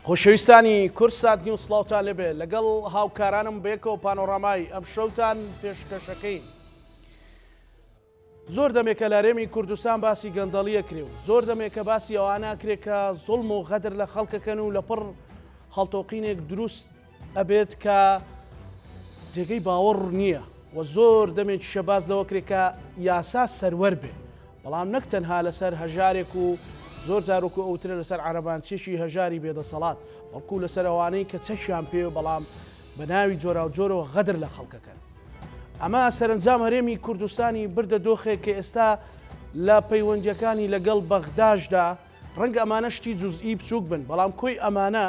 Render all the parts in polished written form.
خۆشەویستانی کوردسات نیوز سڵاوتان لێبێ لەگەڵ هاوکارانم بەیەکەوە پانۆرامای ئەم شەوتان پێشکەشەکەین. زۆر دەمێکە لە هەرێمی کوردستان باسی گەندەڵی ئەکرێ و زۆر دەمێکە باسی ئەوانە ئەکرێ کە زوڵم و غەدر لە خەڵکەکەن و لەپڕ هەڵتۆقینێک دروست ئەبێت کە جێگەی باوەڕ نییە و زۆر دەمێکیشە باس لەوە کرێ کە یاسا سەروەر بێ بەڵام نەک تەنها لەسەر هەژارێک و زۆر جار وەکو ئەوترە لەسەر عەرەبانچیەکی هەژاری بێدەسەڵات بەڵکو لەسەر ئەوانەی کە چەکیان پێ بەڵام بە ناوی جۆراوجۆرەوە غەدر لە خەڵکەکەن. ئەمە سەرەنجام هەرێمی کوردستانی بردە دۆخێک کە ئێستا لە پەیوەندییەکانی لەگەڵ بەغداشدا ڕەنگە ئەمانە شتی جوزئی بچووک بن، بەڵام کۆی ئەمانە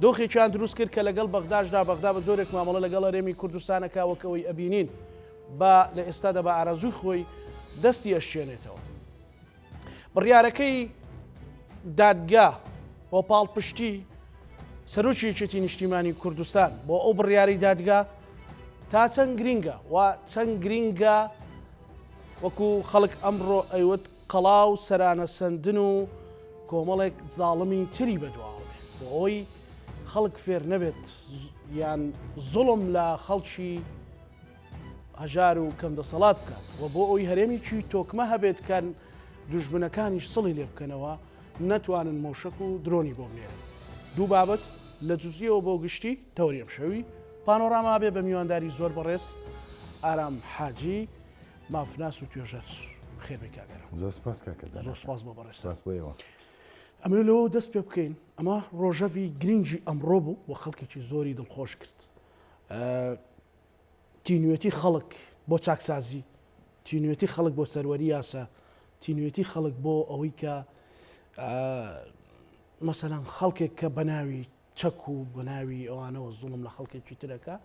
دۆخێکیان دروست کرد کە لەگەڵ بەغداشدا بەغدا بە جۆرێک مامەڵە لەگەڵ هەرێمی کوردستانەکە وەک ئەوەی ئەبینین بە لە ئێستادا بە ئارەزووی خۆی دەستی ئەشکێنێتەوە. بڕیارەکەی دادگا بۆ پاڵپشتی سەرۆکی یەکێتی نیشتیمانی کوردستان بۆ ئەو بڕیاری دادگا تا چەند گرینگە و چەند گرینگە وەکو خەڵک ئەمڕۆ ئەیوت قەڵا و سەرانە سەندن و کۆمەڵێک زاڵمی تری بەدواوە بێت بۆ ئەوەی خەڵک فێر نەبێت یان زوڵم لە خەڵکی هەژار و کەم دەسەڵات بکات و بۆ ئەوی هەرێمێکی تۆکمە هەبێت کە دوژمنەکانیش سڵی لێ بکەنەوە نەتوانن مۆشەک و درۆنی بۆ بنێرن. دوو بابەت لە جوزیەوە بۆ گشتی تەوەری ئەمشەوی پانۆراما بێ بە میوانداری زۆر بەڕێز ئارام حاجی مافناس و توێژەر. بەخێر بێی کاک ئارام. زۆر سپاس کاکە زانا. زۆر سپاس بۆ بەڕێزتان. سپاس بۆ ئێوە. ئەمەوێ لەوەوە دەست پێ بکەین ئەمە ڕۆژەڤی گرنگی ئەمڕۆ بوو و خەڵکێکی زۆری دڵخۆش کرد. تینوێتی خەڵک بۆ چاکسازی، تینوێتی خەڵک بۆ سەروەری یاسا، تینوێتی خەڵک بۆ ئەوەی کە مەسەلەن خەڵکێک کە بەناوی چەک و بەناوی ئەوانەوە زوڵم لە خەڵکێکی ترەکە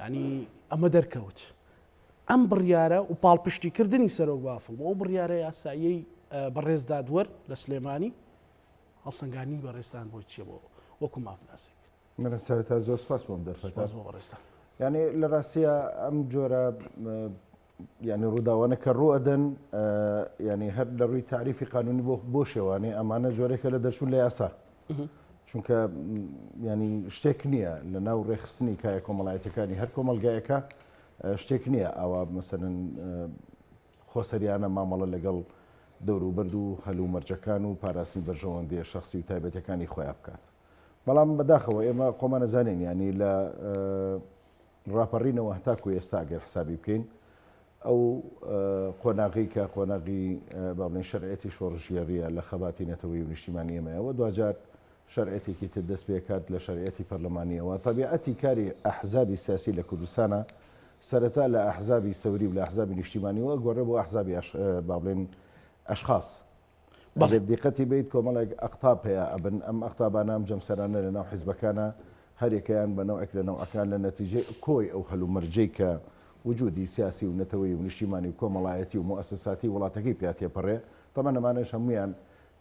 ینی ئەمە دەرکەوت ئەم بڕیارە و پاڵپشتیکردنی سەرۆک بافڵ بۆ ئەو بڕیارە یاسایی بەڕێز دادوەر لە سلێمانی هەڵسەنگانی بەڕێزتان بۆی چییە بۆ وەکو مافناسێک من سەرەتا زۆر سپاس بۆم دەرفەتە. سپاس بۆ بەڕێزتان. یعنی لە ڕاستیە ئەم جۆرە یعنی ڕووداوانە کە ڕوو ئەدەن یعنی هەر لە ڕووی تعریفی قانونی بۆ بۆ شێوانێ ئەمانە جۆرێکە لە دەرچوون لە یاسا چونکە ینی شتێک نییە لە ناو ڕێخستنی کایە کۆمەڵایەتەکانی هەر کۆمەلگایەکە شتێک نییە ئاوا مەسەرەن خۆسەریانە مامەڵە لەگەڵ دەوروبەرد و هەلومەرجەکان و پاراستنی بەرژەوەندیە شەخسی و تایبەتەکانی خۆیان بکات. بەڵام بەداخەوە ئێمە خۆمان ئەزانین یانی لە ڕاپەڕینەوە هەتاکو ئێستا گەر حسابی بکەین ئەو قۆناغی کە قۆناغی با بڵێن شەرعەتی شۆڕشگێڕیە لە خەباتی نەتەوەی و نیشتیمانی ئێمەیەوە دواجار شەرعەتێکی تر دەست پێکات لە شەرعەتی پەرلەمانیەوە تەبیعەتی کاری ئەحزابی سیاسی لە کوردستانە سەرەتا لە ئەحزابی سەوری و لە ئەحزابی نیشتیمانیەوە گۆڕێ بۆ ئەحزابی با بڵێن ئەشخاص ئەگەر دیقەتی بەیت کۆمەڵێک ئەقتاب پەیا ئەبن، ئەم ئەقتابانە، ئەم جەمسەرانە لە ناو حیزبەکانا هەریەکەیان بە نەوعێک لە نەوعەکان لە نەتیجەی کۆی ئەو هەلومەرجەی کە وجودی سیاسی و نەتەوەیی و نیشتیمانی و کۆمەڵایەتی و موئەسەساتی وڵاتەکەی پیا تێپەڕێ، تەبعەن ئەمانەش هەموویان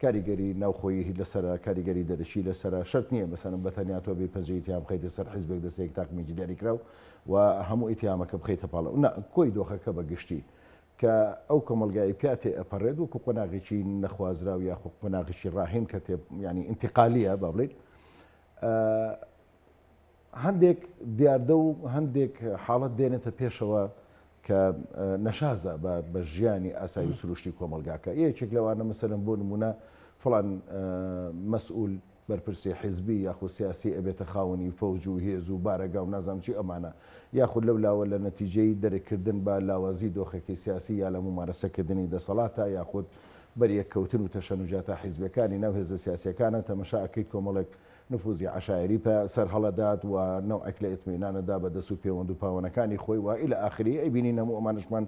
کاریگەری ناوخۆیی لەسەرە، کاریگەری دەرەکی لەسەرە، شەرت نییە مەسەلەن بە تەنیا تۆ بێی پەنجەی ئیتیهام بخەیتە سەر حیزبێک دەستەیەک تاقمێکی دیاریکراو و هەموو ئیتیهامەکە بخەیتە پاڵ ئەو، نا کۆی دۆخەکە بە گشتی کە ئەو کۆمەڵگای پیا تێ ئەپەڕێت وەکو قۆناغێکی نەخوازراو یاخۆ قۆناغێکی ڕاهین کە تێ ینی ئینتقالیە با بڵێین هەندێک دیاردە و هەندێک حاڵەت دێنێتە پێشەوە کە نەشازە بە ژیانی ئاسایی و سروشتی کۆمەلگاکە یەکێک لەوانە مەسەلەن بۆ نمونە فڵان مەسئول بەرپرسی حیزبی یاخود سیاسی ئەبێتە خاوەنی فەوج و هێز و بارەگا و نازانم چی ئەمانە، یاخود لەو لاوە لە نەتیجەی دەرک کردن بە لاوازی دۆخێکی سیاسی یا لە مومارەسە کردنی دەسەڵاتا یاخود بەریەک کەوتن و تەشەنوجاتە حیزبیەکانی ناو هێزە سیاسیەکانە تەمەشا ئەکەیت کۆمەڵێک نفوزی عەشایەری پە سەر هەڵەدات و نەوعێک لە ئیتمئینان ئەدا بە دەست و پێوەند و پاوەنەکانی خۆی و الی آخره ئەیبینین هەموو ئەمانەشمان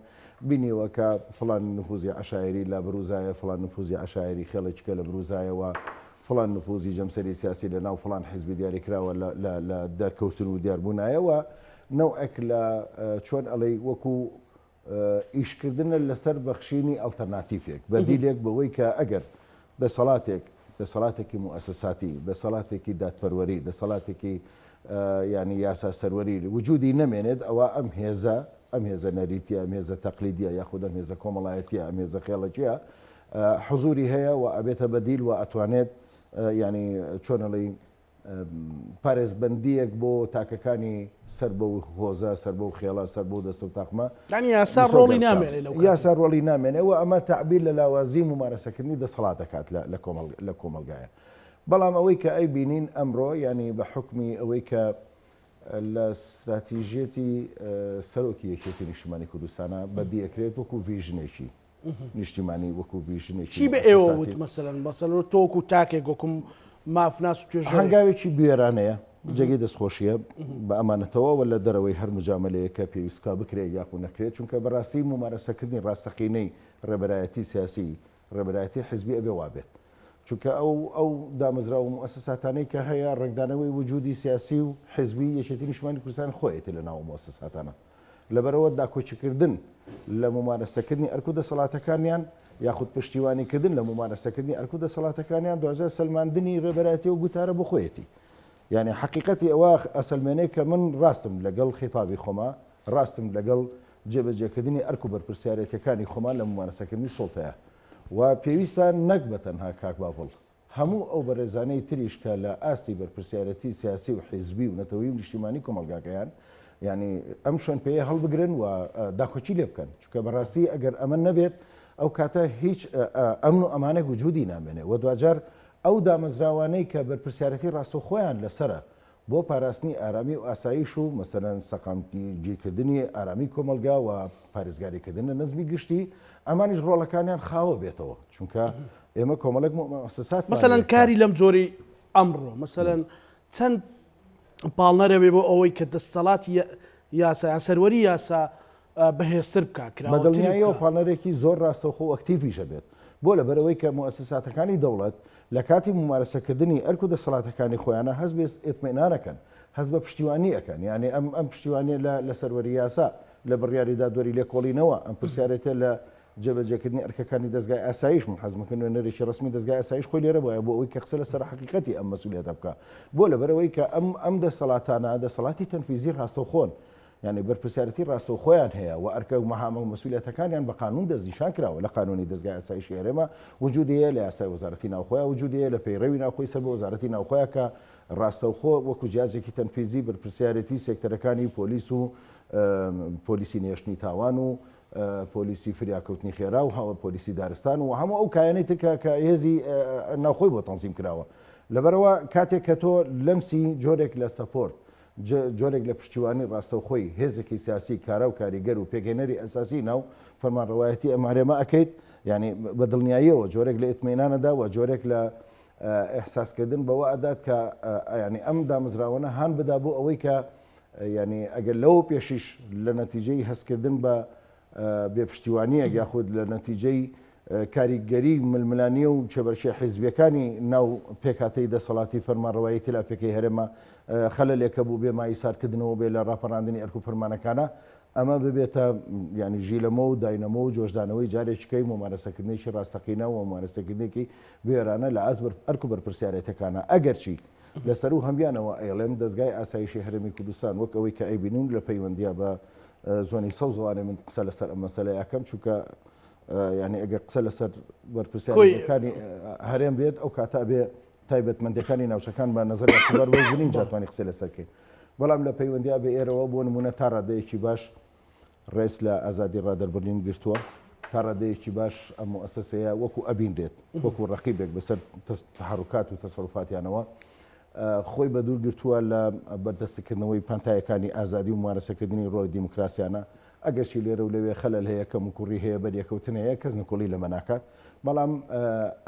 بینیوە کە فڵان نفوزی عەشایەری لە بروزایە فڵان نفوزی عەشایەری خێڵێکیکە لە بروزایە و فڵان نفوزی جەمسەری سیاسی لە ناو فڵان حیزبی دیاریکراوە لە لە لە دەرکەوتن و دیاربوونایە و نەوعێک لە چۆن ئەڵێی وەکو ئیشکردنە لەسەر بەخشینی ئەڵتەرناتیفێک، بەدیلێک بەوەی کە ئەگەر دەسەڵاتێک، دەسەڵاتێکی موئەسەساتی، دەسەڵاتێکی دادپەروەری، دەسەڵاتێکی یانی یاسا سەروەری وجودی نەمێنێت، ئەوا ئەم هێزە، ئەم هێزە نەریتیە، ئەم هێزە تەقلیدیە یاخود ئەم هێزە کۆمەڵایەتیە، ئەم هێزە خێڵەکیە حزوری هەیە و ئەبێتە بەدیل و ئەتوانێت. یانی چۆن ئەڵێی پارێزبەندییەک بۆ تاکەکانی سەر بەو هۆزە، سەر بەو خێڵە، سەر بەو دەستە و تاقمە یانی یاسا ڕۆڵی نامێنێ لەو کاتەدا. یاسا ڕۆڵی نامێنێ و ئەمە تەعبیر لە لاوازی مومارەسەکردنی دەسەڵات دەکات لە کۆمەڵگایە. بەڵام ئەوەی کە ئەیبینین ئەمڕۆ یانی بە حوکمی ئەوەی کە لە ستراتیژیەتی سەرۆکی یەکێتی نیشتیمانی کوردستانە بەدی ئەکرێت وەکو vision ێکی نیشتیمانی وەکو vision ێکی چی بە ئێوە وت مەسەلەن مەسەلەن تۆ وەکو تاکێک وەکو مافناس و توێژەرێک؟ هەنگاوێکی بوێرانەیە، جێگەی دەستخۆشییە بە ئەمانەتەوە و لە دەرەوەی هەر موجامەلەیەک کە پێویست بکا بکرێت یاخو نەکرێت، چونکە بەڕاستی مومارەسەکردنی ڕاستەقینەی ڕێبەرایەتی سیاسی، ڕێبەرایەتی حیزبی ئەبێ وابێت. چونکە ئەو ئەو دامەزراوە و موئەسەساتانەی کە هەیە ڕەنگدانەوەی وجودی سیاسی و حیزبی یەکێتی نیشتمانی کوردستان خۆیەتی لە ناو ئەو موئەسەساتانە. لەبەرئەوە داکۆکیکردن لە مومارەسەکردنی ئەرک و دەسەڵاتەکانیان یاخود پشتیوانیکردن لە مومارەسەکردنی ئەرک و دەسەڵاتەکانیان دواجار سەلماندنی ڕێبەرایەتی ئەو گوتارە بۆ خۆیەتی. یانی حەقیقەتی ئەوە ئەسەلمێنێ کە من ڕاستم لەگەڵ خیتابی خۆما، ڕاستم لەگەڵ جێبەجێکردنی ئەرک و بەرپرسیارێتیەکانی خۆمان لە مومارەسەکردنی سوڵتەیا. و پێویستە نەک بە تەنها کاک باڤڵ، هەموو ئەو بەڕێزانەی تریش کە لە ئاستی بەرپرسیارەتی سیاسی و حیزبی و نەتەوەیی و نیشتیمانی کۆمەڵگاکەیان یانی ئەم شوێن پێیە هەڵبگرن و داکۆکی لێ بکەن چونکە بەڕاستی ئەگەر ئەمە نەبێت ئەو کاتە هیچ ئەمن و ئەمانێک وجودی نامێنێ و دواجار ئەو دامەزراوانەی کە بەرپرسیارەتی ڕاستەوخۆیان لەسەرە بۆ پاراستنی ئارامی و ئاسایش و مەسەلەن سەقامگیرکردنی ئارامی کۆمەڵگا و پارێزگاریکردن لە نەزمی گشتی، ئەمانیش ڕۆڵەکانیان خاوە بێتەوە، چونکە ئێمە کۆمەڵێک موئەسەساتمان مەسەلەن کاری لەم جۆرەی ئەمڕۆ مەسەلەن چەند پاڵنەرە بێ بۆ ئەوەی کە دەستەڵاتی یاسا یان سەروەری یاسا بەهێزتر بکا، کراوەتری بکا. بەدڵنیاییەوە پاڵنەرێکی زۆر ڕاستەوخۆ و ئەکتیڤیش ئەبێت. بۆ؟ لەبەرئەوەی کە موئەسەساتەکانی دەوڵەت لە کاتی مومارەسەکردنی ئەرک و دەسەڵاتەکانی خۆیانا هەست بە ئیتمئنان ئەکەن، هەست بە پشتیوانی ئەکەن. یانی ئەم ئەم پشتیوانیە لە لە سەروەری یاسا، لە بڕیاری دادوەری لێکۆڵینەوە، ئەم پرسیارێتە لە جێبەجێکردنی ئەرکەکانی دەزگای ئاسایش، من حەزم کرد نوێنەرێکی ڕەسمی دەزگای ئاسایش خۆی لێرە بوایە بۆ ئەوەی کە قسە لەسەر حەقیقەتی ئەم مەسئولیەتە بکا. بۆ؟ لەبەرئەوەی کە ئەم ئەم دەسەڵاتانە دەسەڵاتی تەنفیزی ڕاستەوخۆن. یانی بەرپرسیارێتی ڕاستەوخۆیان هەیە و ئەرکە و مەهام و مەسئولیەتەکانیان بە قانوون دەستنیشان کراوە لە قانوونی دەزگای ئاسایشی هەرێما وجودی هەیە لە یاسای وەزارەتی ناوخۆیا وجودی هەیە لە پەیڕەوی ناوخۆی سەر بە وەزارەتی ناوخۆیا کە ڕاستەوخۆ وەکو جیازێکی تەنفیزی بەرپرسیارێتی سێکتەرەکانی پۆلیس و پۆلیسی نەهێشتنی تاوان و پۆلیسی فریاکەوتنی خێرا و پۆلیسی دارستان و هەموو ئەو کایانەی تر کە کە هێزی ناوخۆی بۆ تەنزیم کراوە لەبەرەوە کاتێک کە تۆ لەمسی جۆرێک لە support جۆرێک لە پشتیوانی ڕاستەوخۆی هێزێکی سیاسی کارا و کاریگەر و پێکهێنەری ئەساسی ناو فەرمانڕەوایەتی ئەم هەرێمە ئەکەیت، یانی بە دڵنیاییەوە جۆرێک لە ئیتمئینان ئەدا و جۆرێک لە ئیحساسکردن بەوە ئەدات کە یانی ئەم دامەزراوانە هان بدا بۆ ئەوەی کە یانی ئەگەر لەوە پێشیش لە نەتیجەی هەستکردن بە بێ پشتیوانییەک یاخود لە نەتیجەی کاریگەری ململانێ و کێبەرکێ حیزبیەکانی ناو پێکهاتەی دەسەڵاتی فەرمانڕەوایی تێلاپێکەی هەرێمە خەلەلێک هەبوو بێ مایەی ساردکردنەوە بێ لە ڕاپەڕاندنی ئەرک و فەرمانەکانە ئەمە ببێتە یانی ژیلەمۆ و داینەمۆ و جۆشدانەوەی جارێکیکەی مومارەسەکردنێکی ڕاستەقینە و مومارەسەکردنێکی بوێرانە لە ئاست ئەرک و بەرپرسیارێتەکانە ئەگەرچی لە سەروو هەمویانەوە ئەیڵێم دەزگای ئاسایشی هەرێمی کوردستان وەک ئەوەی کە ئەیبینون لە پەیوەندیا بە زۆنی سەوزەوانێ من قسە لەسەر ئەم مەسەلەیە ئەکەم چونکە یعنی ئەگەر قسە لەسەر بەرپرسیارەکانی هەرێم بێت ئەو کاتە بێ تایبەتمەندەکانی ناوچەکان بە نظر اعتبار وەرگرین جاتوانی قسە لەسەر کەین بەڵام لە پەیوەندیا بە ئێرەوە بۆ نمونە تا ڕادەیەکی باش ڕێز لە ئازادی ڕادەربڕین گرتووە تا ڕادەیەکی باش ئەم موئەسەسەیە وەکو ئەبینرێت وەکو ڕقیبێک بەسەر تحرکات و تەسەروفاتیانەوە خۆی بە دوور گرتووە لە بەردەستکردنەوەی پانتایەکانی ئازادی و ممارەسەکردنی ڕۆڵی دیموکراسیانە ئەگەرچی لێرە و لەوێ خەلەل هەیە، کەموکوڕی هەیە، بەریەکەوتن هەیە، کەس نکوڵی لەمە ناکات، بەڵام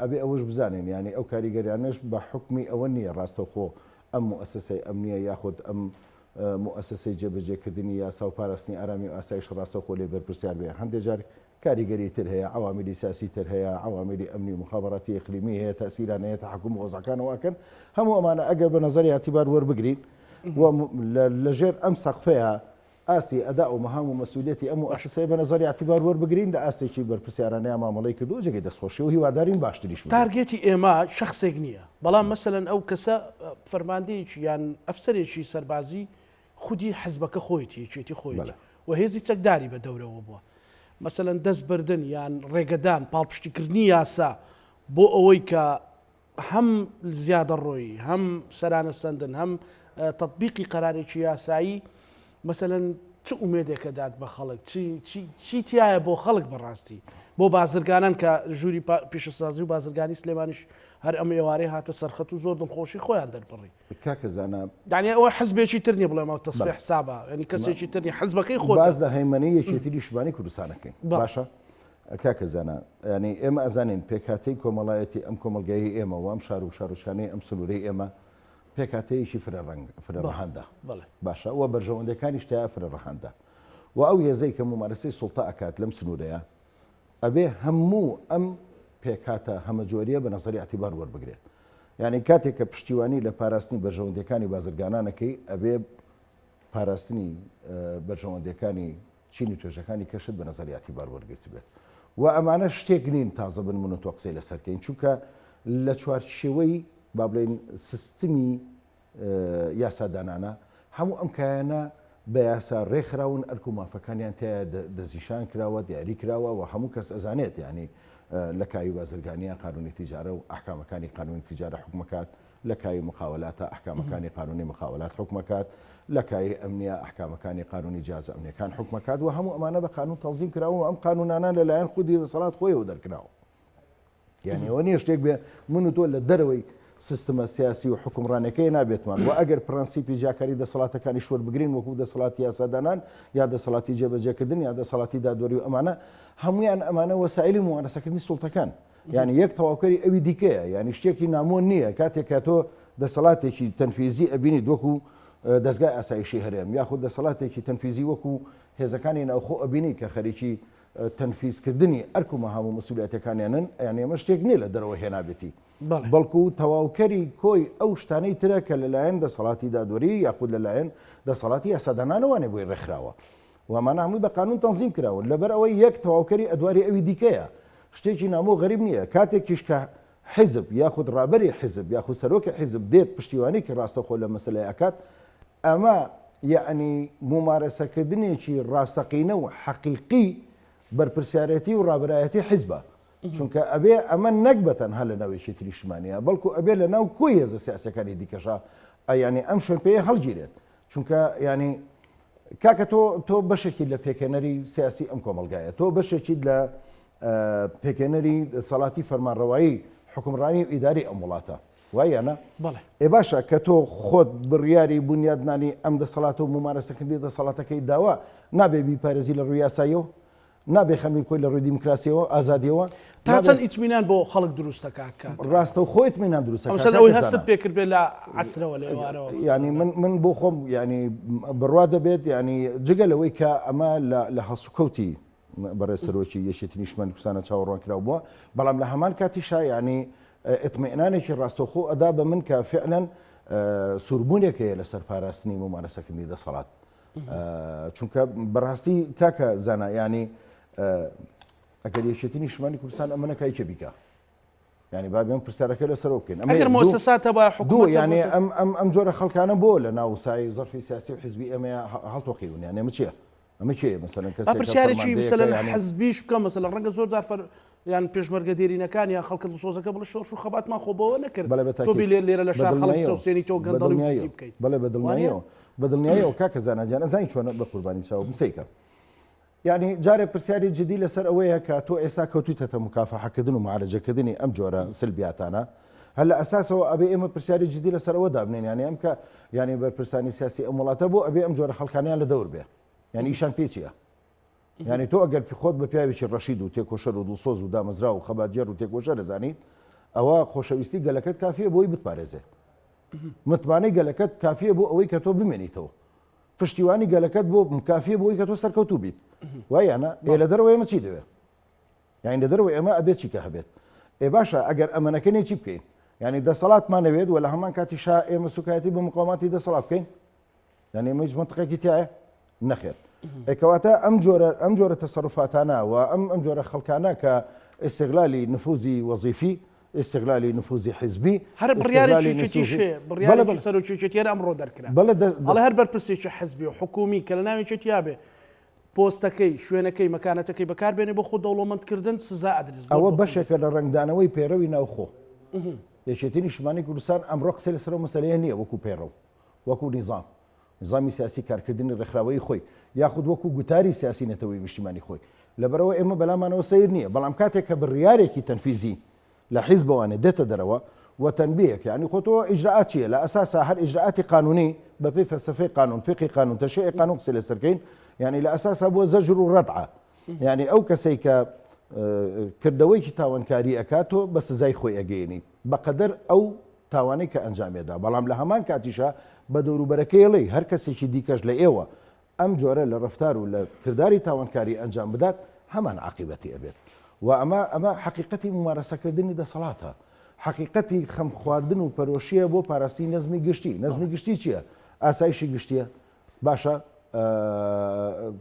ئەبێ ئەوەش بزانین یانی ئەو کاریگەریانەش بە حوکمی ئەوە نییە ڕاستەوخۆ ئەم موئەسەسەی ئەمنییە یاخود ئەم موئەسەسەی جێبەجێکردنی یاسا و پاراستنی ئارامی و ئاسایش ڕاستەوخۆ لێی بەرپرسیار بێ، هەندێ جار کاریگەری تر هەیە، عەوامیلی سیاسی تر هەیە، عەوامیلی ئەمنی و موخابەراتی ئیقلیمی هەیە، تەئسیران هەیە، تەحەکوم بە وەزعەکانەوە ئەکەن، هەموو ئەمانە ئەگەر بە نەزەری ئیعتیبار وەربگرین و لە ژێر ئەم سەقفەیا ئاستی ئەداء و مەهام و مەسئولیەتی ئەم موئەسەسەیە بە نەزەری ئیعتیبار وەربگرین، لە ئاستێکی بەرپرسیارانەیا مامەڵەی کردووە جێگەی دەستخۆشیە و هیوادارین باشتریش ببێت. target ی ئێمە شەخسێک نییە، بەڵام مەسەلەن ئەو کەسە فەرماندەیەکی یان ئەفسەرێکی سەربازی خودی حزبەکە خۆیەتی، یەکێتی خۆیەتی و هێزی چەکداری بە دەورەوە بووە. مەسەلەن دەست بردن یان ڕێگەدان، پاڵپشتیکردنی یاسا بۆ ئەوەی کە. هەم زیادەڕۆیی، هەم سەرانە سەندن، هەم تەتبیقی قەرارێکی یاسایی، مەسەلەن چ ئومێدێک ئەدات بە خەڵک؟ چی تیایە بۆ خەڵک بەڕاستی؟ بۆ بازرگانان کە ژووری پیشەسازی و بازرگانی سلێمانیش هەر ئەم ئێوارەی هاتە سەرخەت و زۆر دڵخۆشی خۆیان دەربڕی. کاکە زانا. یانی ئەوە حزبێکی تر نیە بڵێم ئەو تەسفیە حسابە، یانی کەسێکی تر نیە، حزبەکەی خۆتە. باس لە هەیمەنەی یەکێتی نیشتمانی کوردستان ئەکەین باشە؟ کاکە زانا یانی ئێمە ئەزانین پێکهاتەی کۆمەڵایەتی ئەم کۆمەڵگایەی ئێمە و ئەم شار و شارۆچکانەی ئەم سنوورەی ئێمە پێکهاتەیەکی فرە ڕەنگ فرە ڕەهەندە باشە و بەرژەوەندەکانیش تیا فرە ڕەهەندە و ئەو هێزەی کە مومارەسەی سوڵتە ئەکات لەم سنوورەیە ئەبێ هەموو ئەم پێکهاتە هەمەجۆریە بە نەزەری ئیعتیبار وەربگرێت یعنی کاتێک کە پشتیوانی لە پاراستنی بەرژەوەندیەکانی بازرگانانەکەی ئەبێ پاراستنی بەرژەوەندیەکانی چین و توێژەکانی کەشت بە نەزەری ئیعتیبار وەرگرتبێت و ئەمانە شتێک نین تازە بن من و تۆ قسەی لەسەر کەین چونکە لە چوارچێوەی با بڵێین سیستمی یاسادانانە هەموو ئەم کایانە بە یاسا ڕێکخراون ئەرک و مافەکانیان تیا دەستنیشان کراوە دیاری کراوە و هەموو کەس ئەزانێت یعنی لە کای بازرگانیان قانونی تیجارە و ئەحکامەکانی قانونی تیجارە حکومەکات لە کایەی مقاولاتە ئەحکامەکانی قانونی مقاولات حوکمەکات، لە کایەی ئەمنیە ئەحکامەکانی قانونی جیهازە ئەمنیەکان حوکمەکات و هەموو ئەمانە بە قانون تەنزیم کراون و ئەم قانونانە لە لایەن خودی دەسەڵات خۆیەوە دەرکراوە. یانی ئەوە نییە شتێک بێ من و تۆ لە دەرەوەی سیستمە سیاسی و حوکمڕانیەکەی نابێتمان و ئەگەر پرەنسیپی جیاکاری دەسەڵاتەکانیش وەربگرین وەکو دەسەڵاتی یاسادانان یا دەسەڵاتی جێبەجێکردن یا دەسەڵاتی دادوەری و ئەمانە هەمویان ئەمانە وەسایلی مومارەسەکردنی سوڵتەکان یانی یەک تەواوکەری ئەوی دیکەیە، یانی شتێکی نامۆ نییە کاتێک کە تۆ دەسەڵاتێکی تەنفیزی ئەبینیت وەکو دەزگای ئاسایشی هەرێم یاخود دەسەڵاتێکی تەنفیزی وەکو هێزەکانی ناوخۆ ئەبینی کە خەریکی تەنفیزکردنی ئەرک و مەهام و مەسئولیەتەکانیانن، یانی ئەمە شتێک نییە لە دەرەوە هێنابێتی بەڵکو تەواوکەری کۆی ئەو شتانەی ترە کە لەلایەن دەسەڵاتی دادوەری یاخود لەلایەن دەسەڵاتی یاسادانانەوانێ بۆی ڕێکخراوە. و ئەمانە هەمووی بە قانون تەنزیم کراون لەبەر ئەوەی یەک تەواوکەری ئەدواری ئەوی دیکەیە شتێکی نامۆ و غەریب نییە کاتێکیش کە حیزب یاخود ڕابەری حیزب یاخود سەرۆکی حیزب دێت پشتیوانێکی ڕاستەوخۆ لە مەسەلەی ئەکات ئەمە یەعنی مومارەسەکردنێکی ڕاستەقینە و حەقیقی بەرپرسیارێتی و ڕابەرایەتی حیزبە چونکە ئەبێ ئەمە نەک بە تەنها لە ناو یەکێتی نیشتمانیە بەڵکو ئەبێ لە ناو کۆی هێزە سیاسیەکانی دیکەشا یانی ئەم شوێنپێیە هەڵگیرێت چونکە یانی کاکە تۆ تۆ بەشێکی لە پێکهێنەری سیاسی ئەم کۆمەڵگایە تۆ بەشێکیت لە پێکهێنەری دەسەڵاتی فەرمانڕەوایی حکومڕانی و ئیداری ئەم وڵاتە وایە نا بەڵێ ئێ باشە کە تۆ خۆت بڕیاری بونیادنانی ئەم دەسەڵاتە و مومارەسەکردنی دەسەڵاتەکەی داوە نابێ بیپارێزی لە ڕووی یاساییەوە نابێ خەمی بخۆی لە ڕووی دیموکراسیەوە، ئازادیەوە. تا چەند ئیتمینان بۆ خەڵک دروست دەکات کاک؟ ڕاستەوخۆ ئیتمینان دروست دەکات. مەسەلەن ئەوەی هەستت پێ کردبێت لە عەسرەوە لە ئێوارەوە. یانی من من بۆ خۆم یانی بڕوا دەبێت یانی جگە لەوەی کە ئەمە لە لە هەڵسوکەوتی بەڕێز سەرۆکی یەکێتی نیشتمانی کوردستانە چاوەڕوانکراو بووە بەڵام لە هەمان کاتیشا یانی ئیتمئینانێکی ڕاستەوخۆ ئەدا بە من کە فعلەن سووربوونێک هەیە لەسەر پاراستنی مومارەسەکردنی دەسەڵات. چونکە بەڕاستی کاکە زانا ینی ئەگەر یەکێتی نیشتمانی کوردستان ئەمە نەکای کێ بیکا ینی با بێم پرسیارەکە لەسەرەوە بکەین ئەگەر مؤسساتە با حکومەت ینی ئەم ئەم ئەم جۆرە خەڵکانە بۆ لە ناو سای زەرفی سیاسی و حزبی ئێمە هەڵتۆقیون یانێ ئەمە چییە ئەمە کێیە مەسەلەن کەسێک پرسیارێکی مەسەلەن حزبیش بکەم مەسەلەن ڕەنگە زۆر جار فەر یان پێشمەرگە دێرینەکان یان خەڵکە دڵسۆزەکە بڵێ شۆڕش و خەباتمان خۆ بەوە نەکرد بەڵێ بە تۆ تاکید بێ لێ لێرە لە بە شار خەڵک دڵنیاییەوە بچەوسێنی تۆ بە گەندەڵی و دزی دڵنیاییەوە بکەیت بەڵێ بە وانیە؟ دڵنیاییەوە بە دڵنیاییەوە کاکە زانا گیان ئەزانی چۆنە بە قوربانی چاوم سەیکە یعنی جارێ پرسیاری جدی لەسەر ئەوەیە کە تۆ ئێستا کەوتویتەتە مکافەحەکردن و معالەجەکردنی ئەم جۆرە سلبیاتانە هەر لە ئەساسەوە ئەبێ ئێمە پرسیاری جدی لەسەر ئەوە دابنێن یعنی ئەم کە یعنی بەرپرسانی سیاسی ئەم وڵاتە بۆ ئەبێ ئەم جۆرە خەڵکانیان لە دەور بێ یعنی ئیشان پێ چییە؟ یانی تۆ ئەگەر خۆت بە پیاوێکی ڕەشید و تێکۆشەر و دڵسۆز و دامەزراو و خەباتگێڕ و تێکۆشەر ئەزانیت، ئەوە خۆشەویستی گەلەکەت کافییە بۆی بتپارێزێ. متمانەی گەلەکەت کافییە بۆ ئەوەی کە تۆ بمێنیتەوە. پشتیوانی گەلەکەت بۆ کافییە بۆ ئەوەی کە تۆ سەرکەوتوو بیت. وایە یا نا؟ ئێ لە دەرەوەی ئێمە چی دەوێ؟ یانی لە دەرەوەی ئێمە ئەبێ چی کە هەبێت؟ ئێ باشە ئەگەر ئەمە نەکەین چی بکەین؟ یانی دەسەڵاتمان ئەوێت و لە هەمان کاتیشا ئێمە سوکایەتی بە مقاوماتی دەسەڵات بکەین؟ یعنی ئەمە هیچ مەنتقێکی تایە؟ نەخێر. ئێ کەواتە ئەم جۆرە ئەم جۆرە تەسەروفاتانە و ئەم ئەم جۆرە خەڵکانە کە ئیستغلالی نفوزی وەزیفی، ئیستغلالی نفوزی حیزبی، هەر بڕیارێکی ئیستغلالی یەکێتیش نفوزی هەیە، بەڵێ بڕیارێکی بەڵێ. سەرۆکی یەکێتی هەر ئەمڕۆ دەرکرا. بەڵێ دە ئەڵێ هەر بەرپرسێکی حیزبی و حکوومی کە لە ناو یەکێتیا بێ پۆستەکەی، شوێنەکەی، مەکانەتەکەی بەکار بێنێ بۆ خۆ دەوڵەمەندکردن سزا ئەدرێت. زۆر ئەوە بە توندی. بەشێکە لە ڕەنگدانەوەی پەیڕەوی ناوخۆ. یەکێتی نیشتمانی کوردستان ئەمڕۆ قسەی لەسەر ئەو مەسەلەیە نییە وەکو پەیڕەو، وەکو نیزام، نیزامی سیاسی کارکردنی ڕێکخراوەیی خۆی، یاخود وەکو گوتاری سیاسی نەتەوەیی نیشتیمانی خۆی. لەبەرئەوە ئێمە بەلامانەوە سەیر نییە، بەڵام کاتێک کە بڕیارێکی تەنفیزی لە حیزبەوانێ دێتە دەرەوە و تەنبیهێک، یانی خۆ تۆ ئیجرائات چییە؟ لە ئەساسا هەر ئیجرائاتی قانونی بەپێی فەلسەفەی قانون، فیقهی قانون، تەشریعی قانون قسەی لەسەر کەین، یانی لە ئەساسا بووە زەجر و ڕەدعە. یانی ئەو کەسەی کە کردەوەیەکی تاوانکاری ئەکات تۆ بە سزای خۆی ئەگەیەنیت بەقەدەر ئەو تاوانەی کە ئەنجامێدا، بەڵام لە هەمان کاتیشا بە دەوروبەرەکەی ئەڵێی هەر کەسێکی دیکەش لە ئێوە ئەم جۆرە لە ڕەفتار و لە کرداری تاوانکاری ئەنجام بدات هەمان عاقیبەتی ئەبێت و ئەمە ئەمە حەقیقەتی مومارەسەکردنی دەسەڵاتە حەقیقەتی خەم خواردن و پەرۆشیە بۆ پاراستنی نەزمی گشتی نەزمی گشتی چییە؟ ئاسایشی گشتیە باشە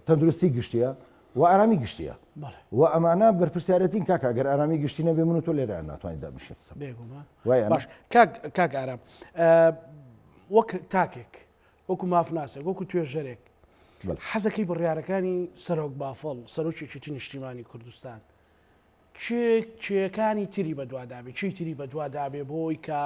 تەندروستی گشتیە و ئارامی گشتیە و ئەمانە بەرپرسیارەتین کاکە گەر ئارامی گشتی نەبێ من و تۆ لێرە ناتوانین دابنیشین قسە بێگومان باش کاک کاک ئارام وەک تاکێک وەکو مافناسێک وەکو توێژەرێک حەزەکەی بڕیارەکانی سەرۆک بافڵ سەرۆکی یەکێتی نیشتیمانی کوردستان کێ کێکانی تری بەدوادابێ چی تری بەدوادابێ بۆی کە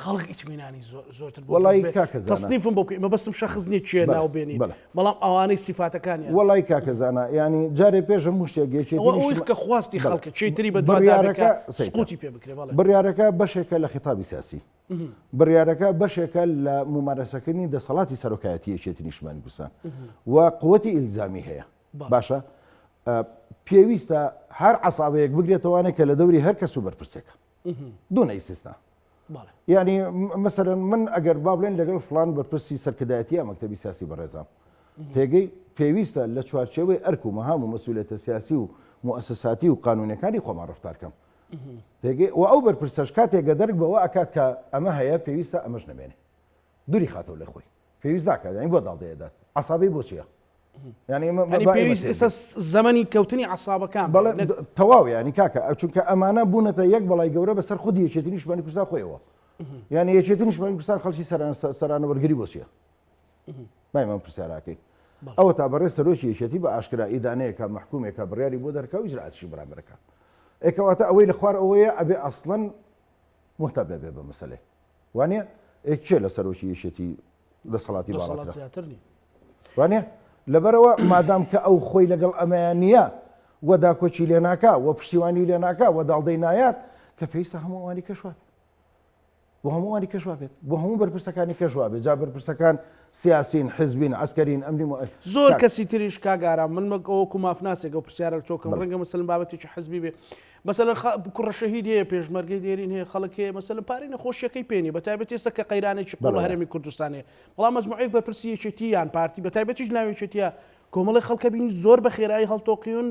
خەڵک ئیتمینانی زۆرتر بۆ وەڵی کاکە زانا تەسنیفم بۆ بکەی مەبەستم شەخس نییە کێ ناو بێنی بەڵام ئەوانەی سیفاتەکانیان وەڵی کاکە زانا یانی جارێ پێش هەموو شتێک یەکێتی ئەوە ئەوەی کە خواستی خەڵکە کێی تری بەدوادابێ کە سقوتی پێ بکرێ بەڵێ بڕیارەکە بەشێکە لە خیتابی سیاسی بڕیارەکە بەشێکە لە مومارەسەکردنی دەسەڵاتی سەرۆکایەتی یەکێتی نیشتمانی کوردستان و قوتی ئیلزامی هەیە باشە پێویستە هەر عسابەیەک بگرێتەوانێک کە لە دەوری هەر کەس و بەرپرسێکە دونە ئیسیسنا یعنی مەسەرەن من ئەگەر با بڵێن لەگەڵ فلان بەرپرسی سەرکردایەتی مەکتەبی سیاسی بەڕێزام تێگەی پێویستە لە چوارچێوەی ئەرک و مەهام و مەسئولیەتە سیاسی و موئەسەساتی و قانونیەکانی خۆمان ڕەفتار کەم تێگەی و ئەو بەرپرسەش کاتێک گە دەرک بەوە ئەکات کە ئەمە هەیە پێویستە ئەمەش نەمێنێ دوری خاتەوە لە خۆی پێویست ناکات یعنی بۆ داڵدەیەدات عسابەی بۆ چییە؟ یعنی پێویست ئێستا زەمەنی کەوتنی عسابەکان بەڵێ تەواو ینی کاکە چونکە ئەمانە بوونەتە یەک بەڵای گەورە بەسەر خودی یەکێتی نیشتمانی کوردستان خۆیەوە یعنی یەکێتی نیشتمانی کوردستان خەڵکی سەرانە وەرگری بۆ چییە؟ بای من پرسیاراکەی ئەوە تا بەڕێز سەرۆکی یەکێتی بە ئاشکرا ئیدانەیەکە مەحکومێکە بڕیاری بۆ دەرکە و ئیجرائاتیشی بەرامبەرەکە ئێکەواتە ئەوەی لە خوار ئەوەیە ئەبێ ئەسڵەن مهتەم نەبێ بە مەسەلەی وانە ئێ کێ لە سەرۆکی یەکێتی دەسەڵاتی باڵاترە زیاتر نی وانە لەبەرەوە مادام کە ئەو خۆی لەگەڵ ئەمەیان نییە و داکۆکی لێ ناکا و پشتیوانی لێ ناکا و داڵدەی نایات کە پێویستە هەموو ئەوانی کەش وابێت بۆ هەمووانی کەش وابێت بۆ هەموو بەرپرسەکانی کەش وابێت جا بەرپرسەکان سیاسین حزبین عسکەرین ئەمنی مو زۆر کەسی تریش کاک ئارام من وەک وەکو مافناسێک ئەو پرسیارە چۆکم ڕەنگە مەسەلەن بابەتێکی حزبی بێ مەسەلەن کوڕە شەهید هەیە پێشمەرگەی دێرین هەیە خەڵک هەیە مەسەلەن پارەی نەخۆشیەکەی پێ نیە بە تایبەتی ئێستا کە قەیرانێکی قوڵ لە هەرێمی کوردستان هەیە بەڵام مەجموعەیەک بەرپرسی یەکێتی یان پارتی بە تایبەتیش ناو یەکێتیە کۆمەڵی خەڵکە بینی زۆر بە خێرایی هەڵتۆقیون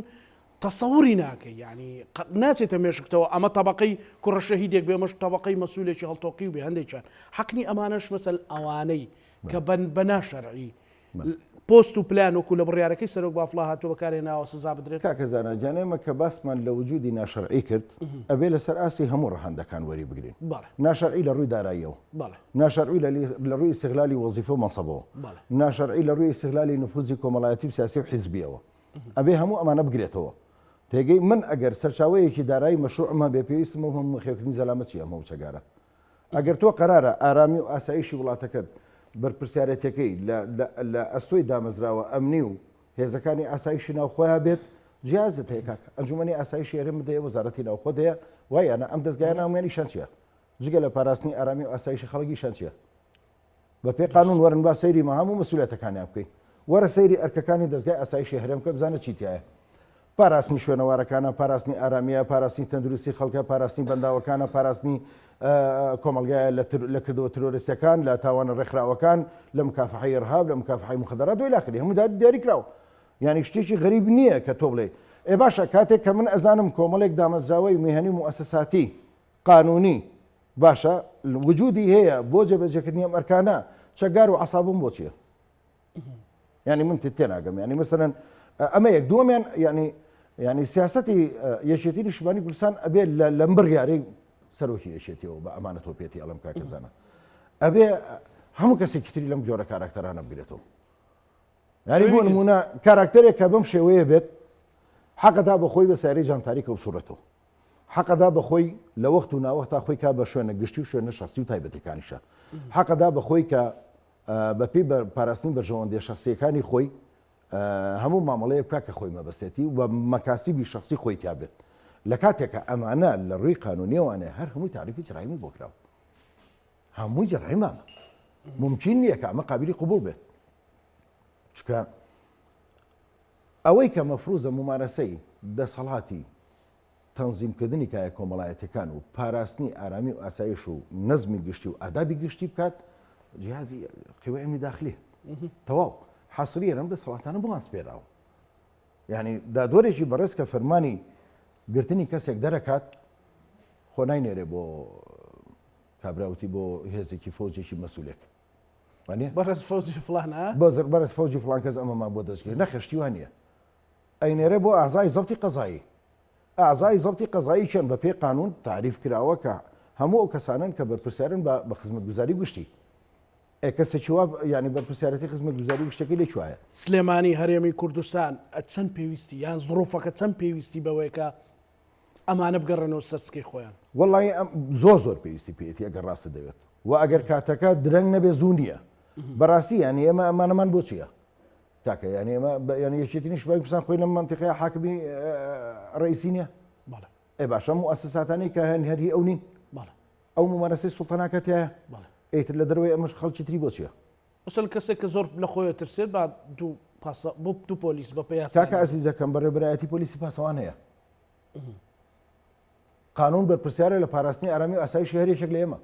تەسەوری ناکەی یانی قەت ناچێتە مێشکتەوە ئەمە تەبەقەی کوڕە شەهیدێک بێ ئەمەش تەبەقەی مەسولێکی هەڵتۆقیو بێ هەندێکیان حەق نی ئەمانەش مەسەل ئەوانەی کە بە بە ناشەرعی پۆست و پلان وەکو لە بڕیارەکەی سەرۆک بافڵا هاتووە بەکارهێناوە سزا بدرێت. کاکە زانا گیان ئێمە کە باسمان لە وجودی ناشەرعی کرد ئەبێ لەسەر ئاستی هەموو ڕەهەندەکان وەری بگرین ناشەرعی لە ڕووی داراییەوە ناشەرعی لە ڕووی ئیستغلالی وەزیفە و مەنسەبەوە ناشەرعی لە ڕووی ئیستغلالی نفوزی کۆمەڵایەتی و سیاسی و حیزبیەوە ئەبێ هەموو ئەمانە بگرێتەوە. تێگەی من ئەگەر سەرچاوەیەکی دارایی مەشروعم هەبێ پێویستم بەم هەموو بەخێوکردنی زەلامە چییە ئەم هەموو چەگارە؟ ئەگەر تۆ قەرارە ئارامی و ئاسایشی وڵاتەکەت بەرپرسیارێتیەکەی لە لە ئەستۆی دامەزراوە ئەمنی و هێزەکانی ئاسایشی ناوخۆیا بێت جیازت هەیە کاکە ئەنجومەنی ئاسایشی هەرێمت هەیە وەزارەتی ناوخۆت هەیە وایانە ئەم دەزگایانە هەموویان ئیشیان چییە؟ جگە لە پاراستنی ئارامی و ئاسایشی خەڵک ئیشیان چییە؟ بە پێی قانون وەرن با سەیری مەهام و مەسولیەتەکانیان بکەین. وەرە سەیری ئەرکەکانی دەزگای ئاسایشی هەرێم بکە بزانە چی تیایە. پاراستنی شوێنەوارەکانە، پاراستنی ئارامییە، پاراستنی تەندروستی خەڵکە، پاراستنی بەنداوەکانە، پاراستنی کۆمەڵگایە لە کردەوە ترۆریستیەکان، لە تاوانە ڕێکخراوەکان، لە مکافحەی ئیرهاب، لە مکافحەی موخەدەرات و الی آخره هەموو دیاری کراوە. یانی شتێکی غەریب نییە کە تۆ بڵێی ئێ باشە کاتێک کە من ئەزانم کۆمەڵێک دامەزراوەی میهەنی و موئەسەساتی قانونی باشە وجودی هەیە بۆ جێبەجێکردنی ئەم ئەرکانە چەکدار و عەسابم بۆ چییە؟ یعنی من تێناگەم یعنی مەسەلەن ئەمە یەک دووەمیان یعنی یعنی سیاسەتی یەکێتی نیشتمانی کوردستان ئەبێ لەم بڕیارەی سەرۆکی یەکێتیەوە بە ئەمانەتەوە پێتی ئەڵم کاکە زانا ئەبێ هەموو کەسێکی تری لەم جۆرە کاراکتەرانە بگرێتەوە یعنی بۆ نمونە کاراکتەرێک کە بەم شێوەیە بێت حەقەتا بە خۆی بە سیارەی جامتاریکە بسوڕێتەوە. حەقەدا بە خۆی لە وەخت و ناوەختا خۆی کا بە شوێنە گشتی و شوێنە شەخسی و تایبەتەکانیشە. حەقەدا بە خۆی کە بە پێی پاراستنی بەرژەوەندیە شەخسیەکانی خۆی هەموو مامەڵەیەک بکا کە خۆی مەبەستێتی و بە مەکاسیبی شەخسی خۆی تیا بێت. لە کاتێکا ئەمانە لە ڕووی قانونیەوانێ هەر هەمووی تاریفی جرایمی بۆ کراوە. هەمووی جرایمە ئەمە. مومکین نییە کە ئەمە قابلی قبوڵ بێت. چونکە ئەوەی کە مەفروزە مومارەسەی دەسەڵاتی تەنزیمکردنی کایە کۆمەڵایەتیەکان و پاراستنی ئارامی و ئاسایش و نەزمی گشتی و ئادابی گشتی بکات جیهازی قوی ئەمنی داخلیە تەواو حەسریە لەم دەسەڵاتانە بۆیان سپێراوە یعنی دادوەرێکی بەڕێز کە فەرمانی گرتنی کەسێک دەرەکات خۆ ناینێرێ بۆ کابراوتی بۆ هێزێکی فەوجێکی مەسولێک وانە بەڕێز فەوجی فلان بەڕێز فەوجی فلان کەس ئەمەمان بۆ دەستگیر نەخێشتی وانە ئەینێرێ بۆ ئەعزای زەبتی قەزایی. ئەعزای زەبتی قەزایی کێن؟ بە پێی قانوون تاریف کراوە کە هەموو ئەو کەسانەن کە بەرپرسیارن بە بە خزمەتگوزاری گشتی. ئێ کەسێکی وا یانی بەرپرسیارەتی خزمەتگوزاری گشتیەکەی لە کوایە؟ سلێمانی هەرێمی کوردستان چەند پێویستی یان زڕوفەکە چەند پێویستی بەوەیە کە ئەمانە بگەڕێنەوە سەر سکەی خۆیان؟ وەڵایی ئەم زۆر زۆر پێویستی پێیەتی ئەگەر ڕاستت دەوێت و ئەگەر کاتەکە درەنگ نەبێ زوو نییە. بەڕاستی یانی ئێمە ئەمانەمان بۆ چییە؟ کاکە یانی ئێمە یانی یەکێتی نیشتمانی کوردستان خۆی لەم مەنتیقەیە حاکمی ڕئیسی نییە بەڵێ ئێ باشە موئەسەساتانەی کە هەن هەر هی ئەو نین بەڵێ ئەو ممارەسەی سوڵتە ناکات تیایە بەڵێ ئیتر لە دەرەوەی ئەمەش خەڵکی تری بۆ چییە؟ مەسەلەن کەسێک کە زۆر لە خۆیە ترسێت با دوو پاسە بۆ دوو پۆلیس بە پێ یاسا کاکە ئەزیزەکەم بەڕێوەبەرایەتی پۆلیسی پاسەوان هەیە قانون بەرپرسیارە لە پاراستنی ئارامی و ئاسایشی هەر یەکێک لە ئێمە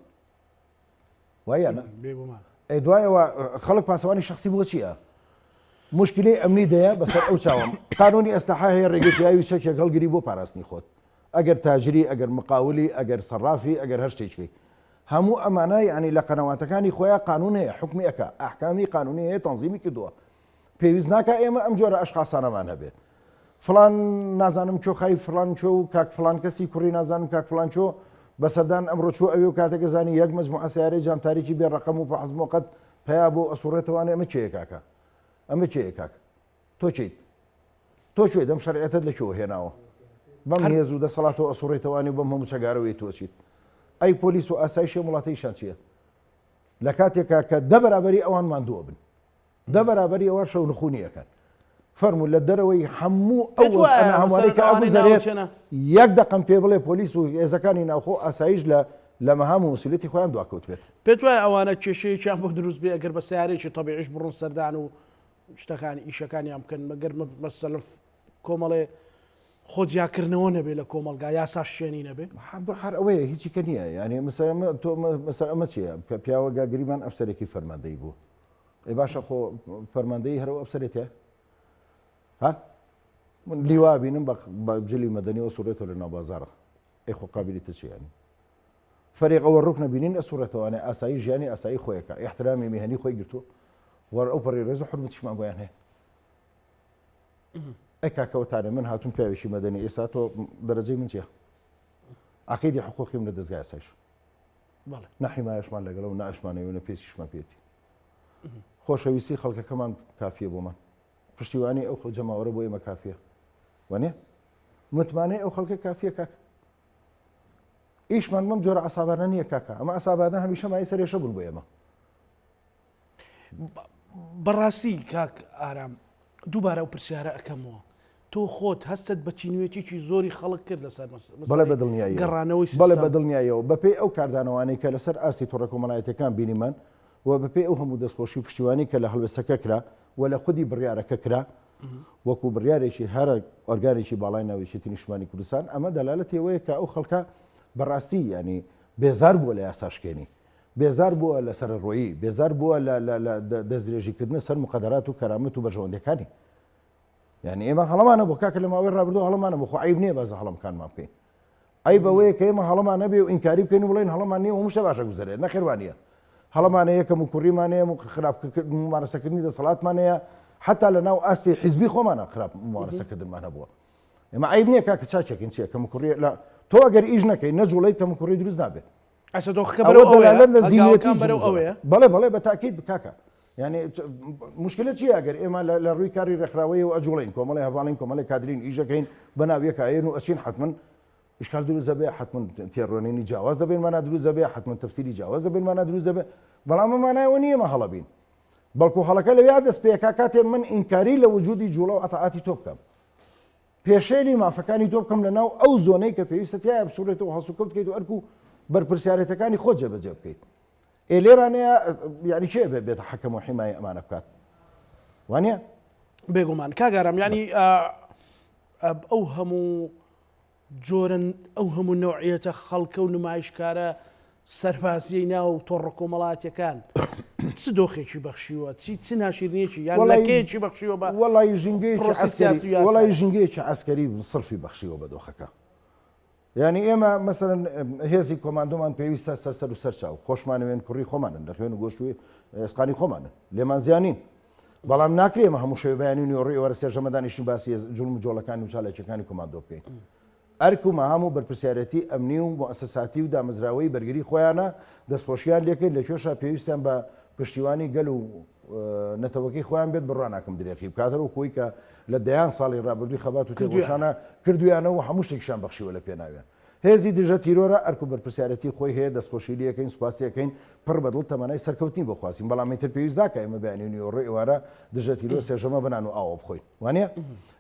وایە نا؟ بێگومان. ئەی دوایەوە خەڵک پاسەوانی شخصی بۆ چییە؟ مشکلەی ئەمنی دەیە بەسەر ئەو چاوم قانونی ئەسلحە هەیە ڕێگەی پیاوی چەکێک هەڵگری بۆ پاراستنی خۆت ئەگەر تاجری ئەگەر مقاولی ئەگەر سەڕافی ئەگەر هەر شتێکی هەموو ئەمانە یعنی لە قەنەواتەکانی خۆیان قانون هەیە حکمی ئەکا ئەحکامی قانونی هەیە تەنزیمی کردووە پێویست ناکا ئێمە ئەم جۆرە ئەشخاسانەمان هەبێت فلان نازانم کۆخای فلان چۆ و کاک فلان کەسی کوڕی نازانم کاک فلان چۆ بەسەردان ئەمڕۆ چوە ئەوێ و کاتێکە زانی یەک مەجموعە سیارەی جامتاریکی بێ ڕقم و فەحز مۆقەت پیا بۆ ئەسوڕێتەوانێ ئەمە کێیە کاکە ئەمە کێیە کاک تۆ کێیت تۆ کوێ دەم شەرعەتت لە کوێوە هێناوە بەم هێز و دەسەڵاتەوە ئەسوڕێتەوانی و بەم هەموو چەگارەوەی تۆ چیت ئەی پۆلیس و ئاسایشی ئەم وڵاتەیشان چییە لە کاتێکا کە دە بەرابەری ئەوان ماندووە بن دە بەرابەری ئەوان شەونخونی ئەکەن. فەرموو لە دەرەوەی هەموو ئەو پێت وایە وەزعە ناهەموارەی مەسەلەن کە ئەوانەی ئەگوزەرێت ناوچێنە یەک دەقەم پێ بڵێ پۆلیس و هێزەکانی ناوخۆ و ئاسایش لە لە مەهام و مەسئولیەتی خۆیان دواکەوتبێت. پێت وایە ئەوانە کێشەیەکیان بۆ دروست بێ ئەگەر بە سەیارەیەکی تەبیعیش بڕۆن سەردان و شتەکان ئیشەکانیان بکەن مەگەر مەسەلەن کۆمەڵێ خۆ جیاکردنەوە نەبێ لە کۆمەڵگا یاسا شێنی نەبێ؟ هەر ئەوەیە هیچی کە نییە یانی مەسەلەن تۆ مەسەلەن ئەمە چییە کە پیاوە گاگریمان ئەفسەرێکی فەرماندەیی بوو ئێ باشە خۆ فەرماندەیی هەر ئەو ئەفسەرێتە ها من لیوا بینم بە جلی مەدەنیەوە سوڕێتەوە لە ناو بازاڕە ئەی خۆ قابلی تە چیانی فەریق ئەوە ڕوکنە بینین ئەسوڕێتەوانێ ئاسایی ژیانی ئاسایی خۆیەکە احترامی میهنی خۆی گرتووە وەر ئەو پەڕی ڕێز و حرمەتیشمان بۆیان هەیە ئەی کاکەوە تانێ من هاتوم پیاوێکی مەدەنی ئێستا تۆ دەرەجەی من چییە عقیدی حقوقیم لە دەزگای ئاسایش نە حیمایەشمان لەگەڵە و نە ئەشمانەوێ و نە پێسیشمان پێیەتی. خۆشەویستی خەڵکەکەمان کافیە بۆمان. پشتیوانی ئەو جەماوەرە بۆ ئێمە کافیە. وانە؟ متمانەی ئەو خەڵکە کافیە کاک. ئیشمان بەم جۆرە عسابانە نییە کاکە ئەمە عسابانە هەمیشە مای سەرێشە بوون بۆ ئێمە. بەڕاستی کاک ئارام دووبارە ئەو پرسیارە ئەکەمەوە تۆ خۆت هەستت بە تینوێتیی زۆری خەڵک کرد لەسەر بەڵێ بە دڵنیاییەوە گەڕانەوەی بەڵێ سیستەم؟ بە دڵنیاییەوە بەپێی ئەو کاردانەوانەی کە لەسەر ئاستی تۆڕە کۆمەڵایەتیەکان بینیمان و بەپێی ئەو هەموو دەستخۆشی و پشتیوانی کە لە هەڵوێستەکە کرا و لە خودی بڕیارەکە کرا وەکو بڕیارێکی هەرە ئۆرگانێکی باڵای ناو یەکێتی نیشتمانی کوردستان ئەمە دەلالەتی ئەوەیە کە ئەو خەڵکە بەڕاستی یانی بێزار بووە لە یاساشکێنی بێزار بووە لە سەرەڕۆیی بێزار بووە لە لە لە دەستدرێژیکردنە سەر مقەدەرات و کەرامەت و بەرژەوەندیەکانی یعنی ئێمە هەڵەمانە بۆ کاکە لە ماوەی ڕابردوو هەڵەمانە بۆ خۆ عیب نییە بەس هەڵەمکانمان بکەین عیب ئەوەیە کە ئێمە هەڵەمان نەبێ و ئینکاری بکەین و بڵێن هەڵەمان نییە و هەموو شتە باشە گوزەرێت نەخێر وا نییە هەڵەمان هەیە کەم و کوڕیمان هەیە خراپ ممارەسەکردنی دەسەڵاتمان هەیە حتا لە ناو ئاستی حیزبی خۆمانە خراپ ممارەسەکردنمان هەبووە ئێمە عیب نییە کاکە چاچێکین چیە کەم و کوڕی لە تۆ ئەگەر ئیش نەکەی نەجوڵەی کەم و کوڕی دروست نابێت ئەسە دۆخەکە بەرەو ئەوەیە لە هەنگاوەکان بەرەو ئەوەیە بەڵێ بەڵێ بە تاکید کاکە یعنی مشکلە چییە ئەگەر ئێمە لە ڕووی کاری ڕێکخراوەیەوە ئەجوڵین کۆمەڵی هەواڵین کۆمەڵی کادرین ئیشەکەین بە ناویەکایەن و ئەچین حتمما. ئیشکال دروست دەبێ، حەتمەن تێڕوانینی جیاواز لە بەینمانا دروست دەبێ، حەتمەن تەفسیری جیاواز لە بەینمانا دروست دەبێ، بەڵام ئەمە مانای ئەوە نییە ئێمە هەڵە بین. بەڵکو هەڵەکە لەویا دەست پێ ئەکا کاتێ من ئینکاری لە وجودی جوڵە و عەتائاتی تۆ بکەم. پێشێلی مافەکانی تۆ بکەم لە ناو ئەو زۆنەی کە پێویستە تیایا بسوڕێتەوە و هەڵسوکەوت بکەیت و ئەرک و بەرپرسیارێتەکانی خۆت جێبەجێ بکەیت. ئێ لێرانەیە یعنی کێ بێ بێتە حەکەم و حیمایە ئەمانە بکات؟ وانە؟ بێگومان کاک ئارام یعنی ئەو هەموو جۆرە ئەو هەموو نەوعیەتە خەڵکە و نمایشکارە سەربازیەی ناو تۆڕە کۆمەڵاتیەکان چ دۆخێکی بەخشیوە چی چ ناشیرنیەکی یان لەکەیەکی بەخشیوە بە وەڵی ژینگەیەکی سیاسی وەڵی ژینگەیەکی عسکەری سڕفی بەخشیوە بە دۆخەکە یعنی ئێمە مەسەرەن هێزی کۆماندۆمان پێویستە سەر سەر و سەر چاو خۆشمانوێن کوڕی خۆمانن لە خوێن و گۆشت و ئێسقانی خۆمانن لێمان زیانین بەڵام ناکرێ ئێمە هەموو شەوێ بەیانی و نیوەڕۆی ئێوارە سێژەمە دانیشین باسی جوڵم و جۆڵەکانی و چالاکیەکانی کۆماندۆ بکەین. ئەرک و مەهام و بەرپرسیارێتی ئەمنی و موئەسەساتی و دامەزراوەیی بەرگری خۆیانە، دەستخۆشیان لێکەین، لە کوێشا پێویستیان بە پشتیوانی گەل و نەتەوەکەی خۆیان بێت بڕوا ناکەم درێخی بکات هەر وەکو ئەوەی کە لە دەیان ساڵی ڕابردووی خەبات و تێکۆشانە کردویانە و هەموو شتێکیشیان بەخشیوە لە پێناویان. هێزی دژە تیرۆرە ئەرک و بەرپرسیارێتی خۆی هەیە، دەستخۆشی لێ ئەکەین، سوپاسی ئەکەین، پڕ بە دڵ تەمەنای سەرکەوتنی بۆ خوازین، بەڵام ئیتر پێویست ناکا ئێمە بەیانی و نیوەڕۆ ئێوارە دژە تیرۆر سێژەمە بە نان و ئاوەوە بخۆین، وانیە؟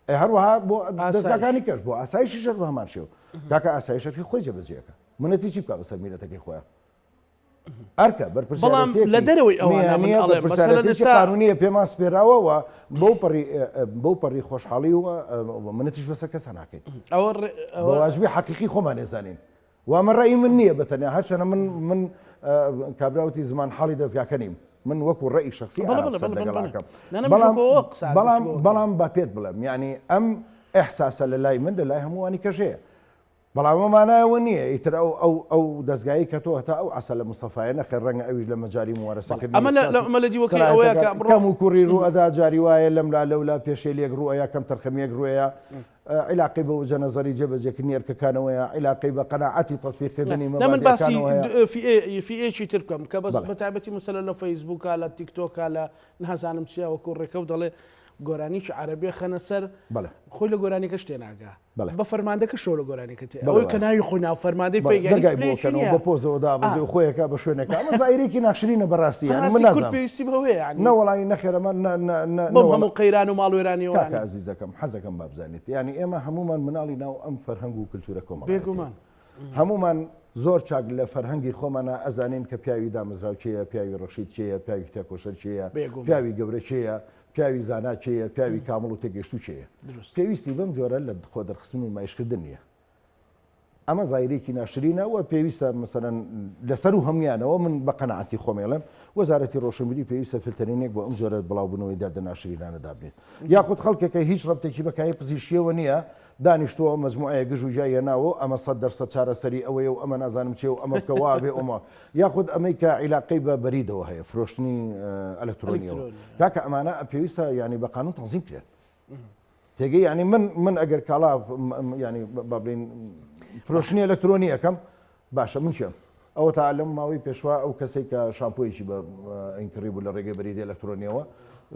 ئەی هەروەها بۆ دەزگاکانی کەش، بۆ ئاسایشیش هەر بە هەمان شێوە. کاکە ئاسایش ئەرکی خۆی جێبەجێ ئەکا، منەتی چی بکا بەسەر میللەتەکەی خۆیا؟ ئەرکە بەڵام لە دەرەوەی ئەوانە من ئەڵێم مەسەلەن ئێستا قانونیە پێمان سپێراوە و بەو پەڕی بەو پەڕی خۆشحاڵی و منەتیش بەسەر کەسە ناکەین ئەوە بە واجبی حەقیقی خۆمان ئێزانین و ئەمە ڕەئی من نییە بە تەنیا هەرچەنە من من کابراوتی زمان حاڵی دەستگاکە نیم من وەکو ڕەئی شخصی لەگەڵاکەم بەڵام بەڵام با پێت بڵێم یعنی ئەم ئەحساسە لە لای من لە لای هەمووانی کەژەیە بەڵام ئەمە مانای ئەوە نییە ئیتر ئەو ئەو ئەو دەزگایەی کە تۆ هەتا ئەو عەسەلە مستەفایە نەخێر ڕەنگە ئەویش لە مەجاری مومارەسەکردنی ئەمە لە ئیحساس و ئەمە لە دیوەکەی ئەوەیە کە سەلایەتەکان ئەمڕۆ کەم و کوڕی ڕوو ئەدا جاری وایە لەملا لەولا پێشێلیەک ڕوو ئەیا کەم تەرخەمیەک ڕووەیە عیلاقەی بە وجە نەزەری جێبەجێکردنی ئەرکەکانەوەیە عیلاقەی بە قەناعەتی تەتبیقکردنی نا من باسی مەبادیەکانەوە هەیە. فیئە فیئەیەکی تر بکەم کە بەس بەڵێ. بە تایبەتی مەسەلەن لە فەیسبووکا لە تیکتۆکا لە نازانم چیا وەکوو ڕێکەوت دەڵێ گۆرانیی عەرەبی خەنە سەر بەڵێ. خۆی لە گۆرانیەکەش تێناگا. بەڵێ. بە فەرماندەکەشەوە لە گۆرانیەکە تێ بەڵێ ئەوەی کە وایە. ناوی خۆی ناو فەرماندەی بەڵێ فەیک یانی دەرگای بۆ پلەیەکی ئەکەنەوە نییە بە پۆزەوە دابەزێ ئا و خۆی ئەکا بە شوێنێکا ئەمە زایرێکی ناشرینە بەڕاستی یانی من بەڕاستی کورد نازانم پێویستی بەوەیە یانی نەوەڵایی نەخێر ئەمە نە نە نە بەم نەوەڵا هەموو قەیران و ماڵوێرانیەوە کاکە یانی ئازیزەکەم حەزەکەم با بزانیت یانی ئێمە هەموومان مناڵی ناو ئەم فەرهەنگ و کلتورە کۆمەڵایەتیەین بێگومان. هەموومان زۆر چاک لە فەرهەنگی خۆمانا ئەزانین کە پیاوی دامەزراو کێیە پیاوی ڕەشید کێیە پیاوی تێکۆشەر کێیە بێگومان. پیاوی گەورە کێیە پیاوی زانا کێیە، پیاوی کامڵ و تێگەیشتوو کێیە؟ پێویستی بەم جۆرە لە خۆدەرخستن و نمایشکردن نییە. ئەمە زایرێکی ناشرینە و پێویستە مەسەلەن لەسەر و هەمویانەوە من بە قەناعەتی خۆم ئەڵێم وەزارەتی ڕۆشنبیری پێویستە فلتەرینێک بۆ ئەم جۆرە بڵاوبوونەوەی دەردە ناشرینانە دابنێت یاخود خەڵکێکە هیچ ڕەبتێکی بە کایەی پزیشکیەوە نییە دانیشتووە مەجموعەیە گژ و گیای هێناوە و ئەمە 100% چارەسەری ئەوەیە و ئەمە نازانم چیە و ئەمە بکە وا بێ ئەمە یاخود ئەمەی کە عیلاقەی بە بەریدەوە هەیە فرۆشتنی ئەلکترۆنیەوە کاکە ئەمانە پێویستە ینی بە قانون تەنزیم کرێن تێگەی ینی من من ئەگەر کاڵا ینی با بڵێین فرۆشتنی ئەلکترۆنی ئەەکەم باشە من کێم ئەوە تا لەم ماوەی پێشوا ئەو کەسێک کە شامپۆیەکی بە ئینکڕی بوو لە ڕێگەی بەریدی ئەلکترۆنیەوە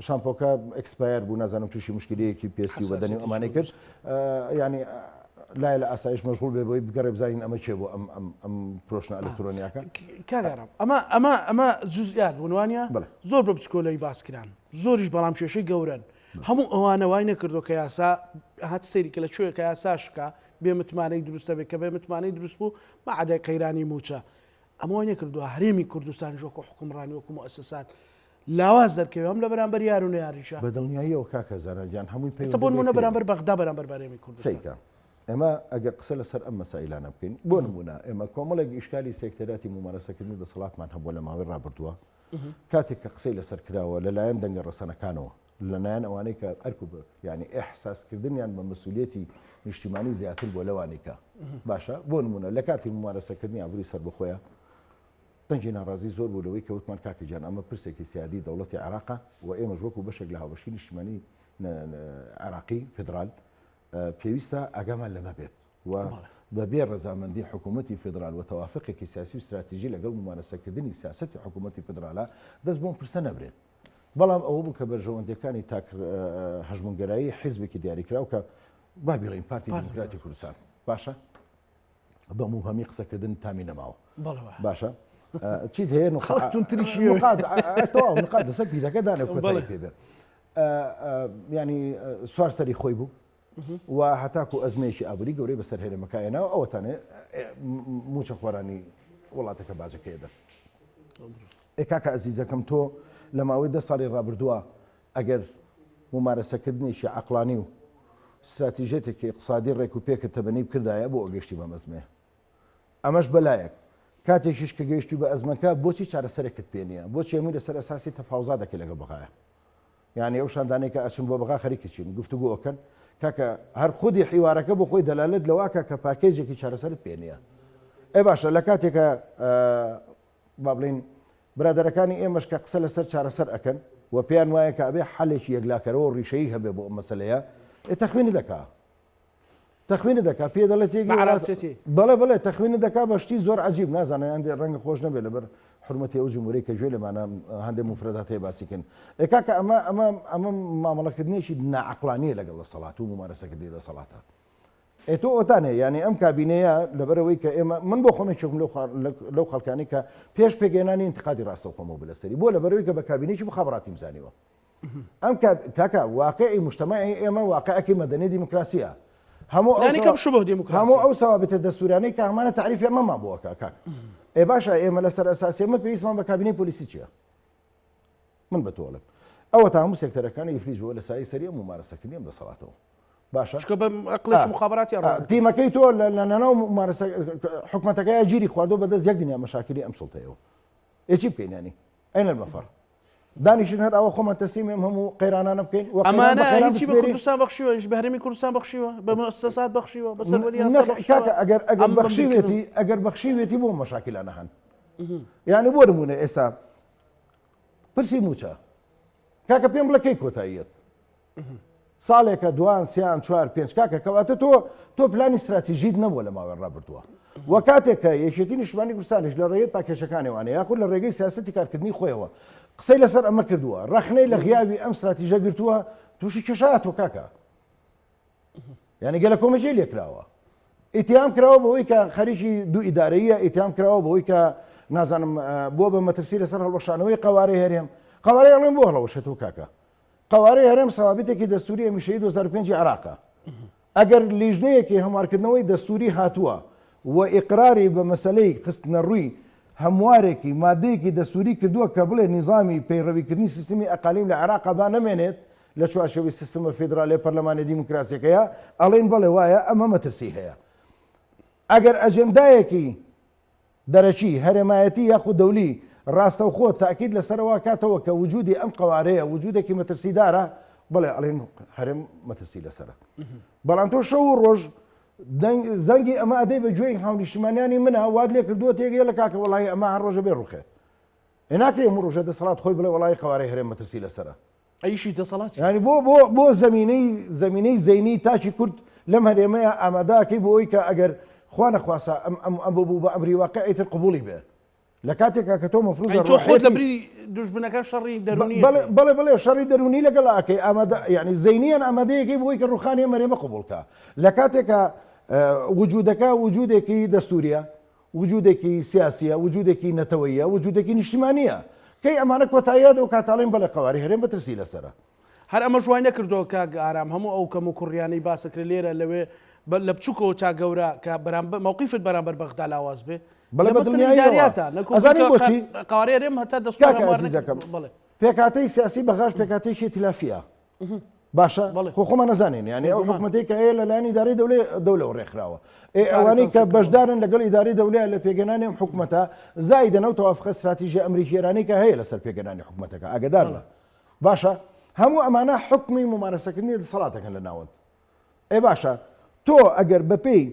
شامپۆکە expire بوو نازانم تووشی مشکلەیەکی پێستی و بەدەنی ئەمانەی کرد ینی لای لە ئاسایش مەشغول بێ بۆی بگەڕێ بزانین ئەمە کێ بوو ئەم ئەم ئەم فرۆشتنە ئەلکترۆنیاکە کاک ئارام ئەمە ئەمە ئەمە جزئیات بوون وانە بەڵێ. زۆر بە بچکۆلەی باس کران زۆریش بەڵام کێشەی گەورەن هەموو ئەوانە وای نەکردو کە یاسا هات سەیری کە لە کوێ کە یاسا شکا بێ متمانەی دروستە بێت کە بێ متمانەی دروست بوو مەعادای قەیرانی مووچە ئەمە وای نەکردووە هەرێمی کوردستانیش وەکو حکومڕانی وەکو موئەسەسات لاواز دەرکەوێ هەم لە بەرامبەر یار و نەیاریشا. بە دڵنیاییەوە کاکە زانا گیان هەمووی ئێستا پەیوەندی بۆ نموونە بە یەکتریەوە. بەرامبەر بەغدا بەرامبەر بە هەرێمی کوردستان. سەیرکە ئێمە ئەگەر قسە لەسەر ئەم مەسائیلانە بکەین بۆ نموونە ئێمە کۆمەڵێک ئیشکالی سێکتەراتی مومارەسەکردنی دەسەڵاتمان هەبووە لە ماوەی ڕابردووە کاتێک کە قسەی لەسەر کراوە لەلایەن دەنگە ڕەسەنەکانەوە لەلایەن ئەوانەی کە ئەرک و یانی ئیحساسکردنیان بە مەسئولیەتی نیشتیمانی زیاتر بووە لەوانەی کە باشە بۆ نموونە لە کاتی مومارەسەکردنی ئابووری سەربەخۆیە دەنگی ناڕازی زۆر بوو لەوەی کە وتمان کاکە گیان ئەمە پرسێکی سیادی دەوڵەتی عێراقە و ئێمەش وەکو بەشێک لە هاوبەشی نیشتیمانی عێراقی فیدرال پێویستە ئاگامان لەمە بێت و بەبێ ڕەزامەندی حکوومەتی فیدرال و تەوافقێکی سیاسی و ستراتیژی لەگەڵ ممارەسەکردنی سیاسەتی حکوومەتی فیدرالە دەست بۆم پرسە نەبرێت. بەڵام ئەوە بوو کە بەرژەوەندیەکانی تاک هەژمونگەرایی حیزبێکی دیاریکراو کە با بیڵێین پارتی دیموکراتی کوردستان باشە. بە موبهەمی قسەکردن تامی نەماوە. باشە چیت هەیە خەڵک توندتریشی تەواو نقات لەسەر پیتەکە دانێ کۆتایی پێ بێ. ینی سوار سەری خۆی بوو و هەتاکو ئەزمەیەکی ئابووری گەورەی بەسەر هەرێمەکە هێنا و ئەوەتانێ موچە خۆرانی وڵاتەکە باجەکەی دەن. ئێ کاکە ئەزیزەکەم تۆ لە ماوەی دە ساڵی ڕابردووە ئەگەر مومارەسەکردنێکی عەقڵانی و ستراتیژیەتێکی ئیقتسادی ڕێک و پێکت تەبەنی بکردایە بۆ گەشتی بەم ئەزمەیە. ئەمەش بەلایەک، کاتێکیش کە گەیشتووی بە ئەزمەکە بۆچی چارەسەرێکت پێ نییە؟ بۆچی هەمووی لەسەر ئەساسی تەفاوزا دەکەی لەگەڵ بەغایە؟ یانی ئەو شاندانەی کە ئەچن بۆ بەغا خەریکی چین؟ گفتوگۆ ئەکەن؟ کاکە هەر خودی حیوارەکە بۆ خۆی دەلالەت لەوە ئەکا کە پاکێجێکی چارەسەرت پێ نییە. ئێ باشە لە کاتێکا با بڵێین برادەرەکانی ئێمەش کە قسە لەسەر چارەسەر ئەکەن و پێیان وایە کە ئەبێ حەلێکی یەکلاکەرەوە و ڕیشەیی هەبێ بۆ ئەم مەسەلەیە، ئێ تەخوینت دەکا. تەخوینت دەکا پێ دەڵێ تێگەی بە عەرەبچێتی. بەڵێ بەڵێ تەخوینت دەکا بە شتی زۆر عەجیب نازانم هەندێ ڕەنگە خۆش نەبێ لەبەر حورمەتی ئەو جمهورەی کە گوێ لەمانە هەندێ موفرەدات هەیە باسی کەن. ئێ کاکە ئەمە ئەمە ئەمە مامەڵەکردنێکی ناعەقڵانییە لەگەڵ دەسەڵات و مومارەسەکردنی دەسەڵاتە. ئێ تۆ ئۆتانێ یانی ئەم کابینەیە لەبەرئەوەی کە ئێمە من بۆ خۆم یەکێکم لەو لەو خەڵکانی کە پێش پێکهێنانی ئینتقادی ڕاستەوخۆمەوە بوو لەسەری بۆ لەبەرئەوەی کە بە کابینەیەکی مخابراتیم زانیوە ئەم کاکە واقعی مجتەمەعی ئێمە واقعێکی مەدەنی دیموکراسیە هەموو ئەو کەم شبه دیموکراسی هەموو ئەو سەوابتە دەستوریانەی کە هەمانە تەعریفی ئەمەمان بۆ ئەکا کاک ئێ باشە ئێمە لەسەر ئەساسی ئەمە پێویستمان بە کابینەی پۆلیسی چییە من بە تۆ ئەڵێم ئەوەتا هەموو سێکتەرەکانی ئیفلیج بووە لە سایەی سەری ئەم مومارەسەکردنی ئەم دەسەڵاتەوە باشە چونکە بە ئەقڵێکی مخابراتی ئەڕوات. تیمەکەی تۆ لە ناو مومارەسە حکومەتەکەیا گیری خواردووە بەدەست یەک دنیا مەشاکیلی ئەم سوڵتەیەوە ئێ چی بکەین یانی ئەین المەفەر دانیشین هەر ئاوا خۆمان تەسلیمی ئەم هەموو قەیرانانە بکەین و قەیران بە ئەمانە قەیران هیچی بە بسپێرین؟ کوردستان بەخشیوە هیچ بە هەرێمی کوردستان بەخشیوە بە موسەسات بەخشیوە بە سەروەری یاسا نەخ بەخشیوە کاکە ئەگەر ئەگەر ئەم بەم بەخشیوێتی ئەگەر بەخشیوێتی بۆ مەشاکیلانە هەن یانی بۆ نموونە ئێستا پرسی مووچە کاکە پێم بڵێ کەی کۆتاییەت ساڵێکە دوان سیان چوار پێنج کاکە کەواتە تۆ تۆ پلانی استراتیژیت نەبووە لە ماوەی ڕابردووە و کاتێک کە یەکێتی نیشتمانی کوردستانیش لە ڕێگەی پاکێشەکانیوانە یاخود لە ڕێگەی سیاسەتی کارکردنی خۆیەوە قسەی لەسەر ئەمە کردووە ڕەخنەی لە غیابی ئەم استراتیژە گرتووە تووشی کێشە هاتووە کاکە یعنی گەلە کۆمەجێ لێکراوە ئیتیام کراوە بەوەی کە خەریکی دوو ئیدارەیە ئیتیام کراوە بەوەی کە نازانم بۆ بە مەترسی لەسەر هەڵوەشانەوەی قوارەی هەرێم قوارەی ئەڵێن بۆ هەڵەوەشێتەوە کاکە قوارەی هەرێم سەوابتێکی دەستوری هەمیشەیی 2005 عێراقە ئەگەر لیژنەیەکی هەموارکردنەوەی دەستوری هاتووە و ئیقراری بە مەسەلەی خستنەڕووی هەموارێکی مادەیەکی دەستوری کردووە کە بڵێ نیزامی پەیڕەویکردنی سیستمی ئەقالیم لە عێراقا با نەمێنێت لە چوارچێوەی سیستمە فیدرالیە پەرلەمانیە دیموکراسیەکەیا، ئەڵێین بەڵێ وایە ئەمە مەترسی هەیە. ئەگەر ئەجێندایەکی دەرەکی، هەرێمایەتی یاخود دەولی ڕاستەوخۆ تاکید لەسەر ئەوە کاتەوە کە وجودی ئەم قەوارەیە وجودێکی مەترسیدارە، بەڵێ ئەڵێین هەرێم مەترسی لەسەرە. بەڵام تۆ شەو و ڕۆژ دەنگ زەنگی ئەمە ئەدەی بە گوێی هاونیشتیمانیانی منە وات لێ کردووە تێگەیە لە کاکە وەڵاهی ئەمە هەر ڕۆژە بێ ڕوخێ. ئێ ناکرێ هەموو ڕۆژێ دەسەڵات خۆی بڵێ وەڵاهی قەوارەی هەرێم مەترسی لەسەرە. ئەیشی دەسەڵات چیە؟ یانی بۆ بۆ بۆ زەمینەی زەمینەی زەینی تاکی کورد لەم هەرێمەیە ئامادە ئەکەی بۆ ئەوی کە ئەگەر خوا نەخواسە ئەم ئەم ئەم بۆ بوو بە ئەمری واقع ئیتر قبوڵی بێ لە کاتێکا کە تۆ مەفروزە ئەی تۆ خۆت لە بری دوژمنەکان شەڕی دەروونی بەڵێ بەڵێ بەڵێ شەڕی دەروونی لەگەڵ ئەکەی ئامادە یعنی زەینیان ئامادەیەکەی بۆی کە ڕوخانی ئەم هەرێمە قبوڵ کا لە کاتێکا وجودەکە وجودێکی دەستوریە وجودێکی سیاسیە، وجودێکی نەتەوەییە، وجودێکی نیشتیمانیە. کەی ئەمانە کۆتاییات ئەو کاتە ئەڵێین بەڵێ قەوارەی هەرێم مەترسی لەسەرە. هەر ئەمەش وای نەکردووە کاک ئارام هەموو ئەو کەم و کوڕیانەی باسەکرێ لێرە لەوێ لە بچوکەوە تا گەورە کە بەرامبەر مەوقیفت بەرامبەر بەغدا لاواز بێ بەڵێ لە بە مەسەلەی دڵنیاییەوە. ئیداریاتە نەکو ئەزانی بۆچی؟ قەوارەی هەرێم هەتا دەستوور کاکە هەموار ئەزیزەکەم نەکرد بەڵێ. پێکهاتەی سیاسی بەغاش پێکهاتەیەکی ئیتلافیە. باشە خۆ خۆمان نەزانین یعنی ئەو حکومەتەی کە هەیە لەلایەن ئیدارەی دەولێ دەولەوە ڕێکخراوە ئێ ئەوانەی کە بەشدارن لەگەڵ ئیدارەی دەولە لە پێگەنانی ئەم حکومەتە زایدەن ئەو تەوافقە استراتیژی ئەمریکی ئێرانی کە هەیە لەسەر پێگەنانی حکومەتەکە ئاگدار بە باشە هەموو ئەمانە حکمی ممارەسەکردنی دەسەڵاتەکەن لە ناوەند ئێ باشە تۆ ئەگەر بەپێی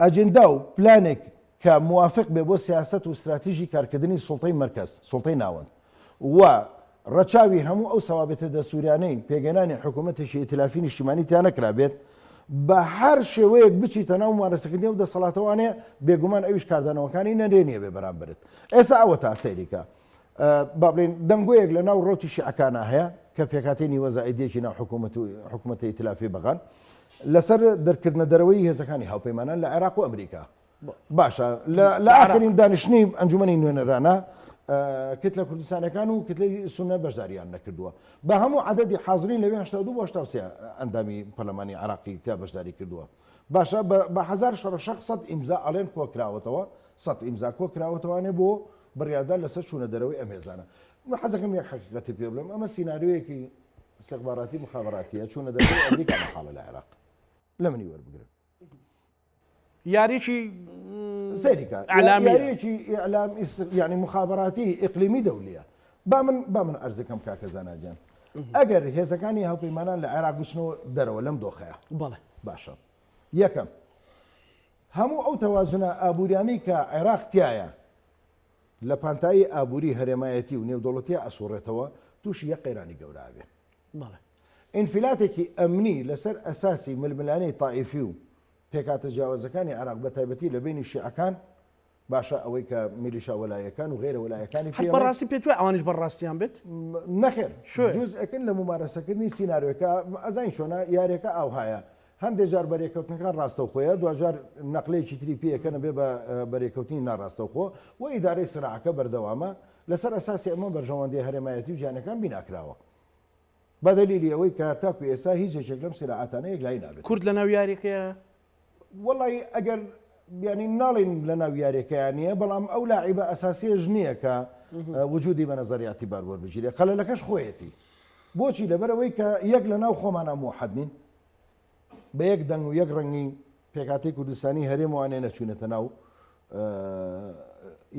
ئەجندا و پلانێک کە موافق بێ بۆ سیاسەت و ستراتیژی کارکردنی سوڵتەی مەرکەز، سوڵتەی ناوەند، و ڕەچاوی هەموو ئەو سەوابتە دەستووریانەی پێکهێنانی حکوومەتێکی ئیتلافی نیشتیمانی تیا نەکرابێت، بە هەر شێوەیەک بچیتە ناو مومارەسەکردنی ئەو دەسەڵاتەوانەیە، بێگومان ئەویش کاردانەوەکانی نەرێنییە بێ بەرامبەرت. ئێستا ئەوەتا سەیری کە. با بڵێین دەنگۆیەک لە ناو ڕەوتی شیعەکانا هەیە کە پێکهاتەی نیوە زائیدیەکی ناو حکوومەت و حکوومەتە ئیتلافی بەغان لەسەر دەرکردنە دەرەوەی هێزەکانی هاوپەیمانان لە عێراق و ئەمریکا. باشە لە ئاخرین دانیشتنی ئەنجومەنی نوێنەرانە کتلە کوردستانەکان و کتلەی سونە بەشداریان نەکردووە بە هەموو عددی حاضرین لەوێ 82 بۆ 83 ئەندامی پەرلەمانی عراقی تیا بەشداری کردووە باشە بە هەزار شەڕەشەق سەد ئیمزا ئەڵێن کۆکراوەتەوە سەد ئیمزا کۆکراوەتەوانێ بۆ بڕیاردان لەسەر چوونە دەرەوەی ئەم هێزانە من حەزەکەم یەک حەقیقەتی پێ بڵێم ئەمە سیناریۆیەکی استخباراتی مخابراتیە چوونە دەرەوەی ئەمریکا مەحاڵە لە عێراق لە منی وەربگرن یاریی سەیریکە یاریەکی ئیعلام یعنی مخابراتی ئیقلیمی دەولیە با من با من ئەرزەکەم کاکە زاناجان ئەگەر هێزەکانی هاوپەیمانان لە عێراق بچنەوە دەرەوە لەم دۆخەیە بەڵێ باشە یەکەم هەموو ئەو تەوازنە ئابووریانەی کە عێراق تایە لە پانتایی ئابووری هەرێمایەتی و نێودەوڵەتیا ئەسوڕێتەوە تووشی یەک قەیرانی گەورە ئەبێ. بەڵێ. ئینفلاتێکی ئەمنی لەسەر ئەساسی ململانێی تائیفی و پێکهاتە جیاوازەکانی عێراق بە تایبەتی لە بەینی شیعەکان، باشە ئەوەی کە میلیشا وەلاییەکان و غەیرە وەلاییەکانی هەر پێ بەڕاستی پێت وایە ئەوانیش بەڕاستیان بێت؟ نەخێر شۆێ. جوزئێکن لە مومارەسەکردنی سیناریۆکە، ئەزانی چۆنە یاریەکە ئاوهایە هەندێ جار بەرێکەوتنەکان ڕاستەوخۆیە، دواجار نەقلەیەکی تری پێ ئەکەن ئەبێ بە بەرێکەوتنی ناڕاستەوخۆ و ئیدارەی سراعەکە بەردەوامە، لەسەر ئەساسی ئەمە بەرژەوەندیە هەرێمایەتی و جیهانیەکان بیناکراوە. بە دەلیلی ئەوەی کە تاکو ئێستا هیچ یەکێک لەم سراعاتانە یەکلایی نابێتەوە. کورد لەناو یاریەکەیە؟ وەڵایی ئەگەر یانی ناڵێین لەناو یاریەکەیا نییە، بەڵام ئەو لاعیبە ئەساسیەش نییە کە وجودی بە نەزەر ئیعتیبار وەربگیرێ، خەلەلەکەش خۆیەتی. بۆچی؟ لەبەرئەوەی کە یەک لەناو خۆمانا موحەد نین، بە یەک دەنگ و یەک ڕەنگی پێکهاتەی کوردستانی هەرێم وانێ نەچوونەتە ناو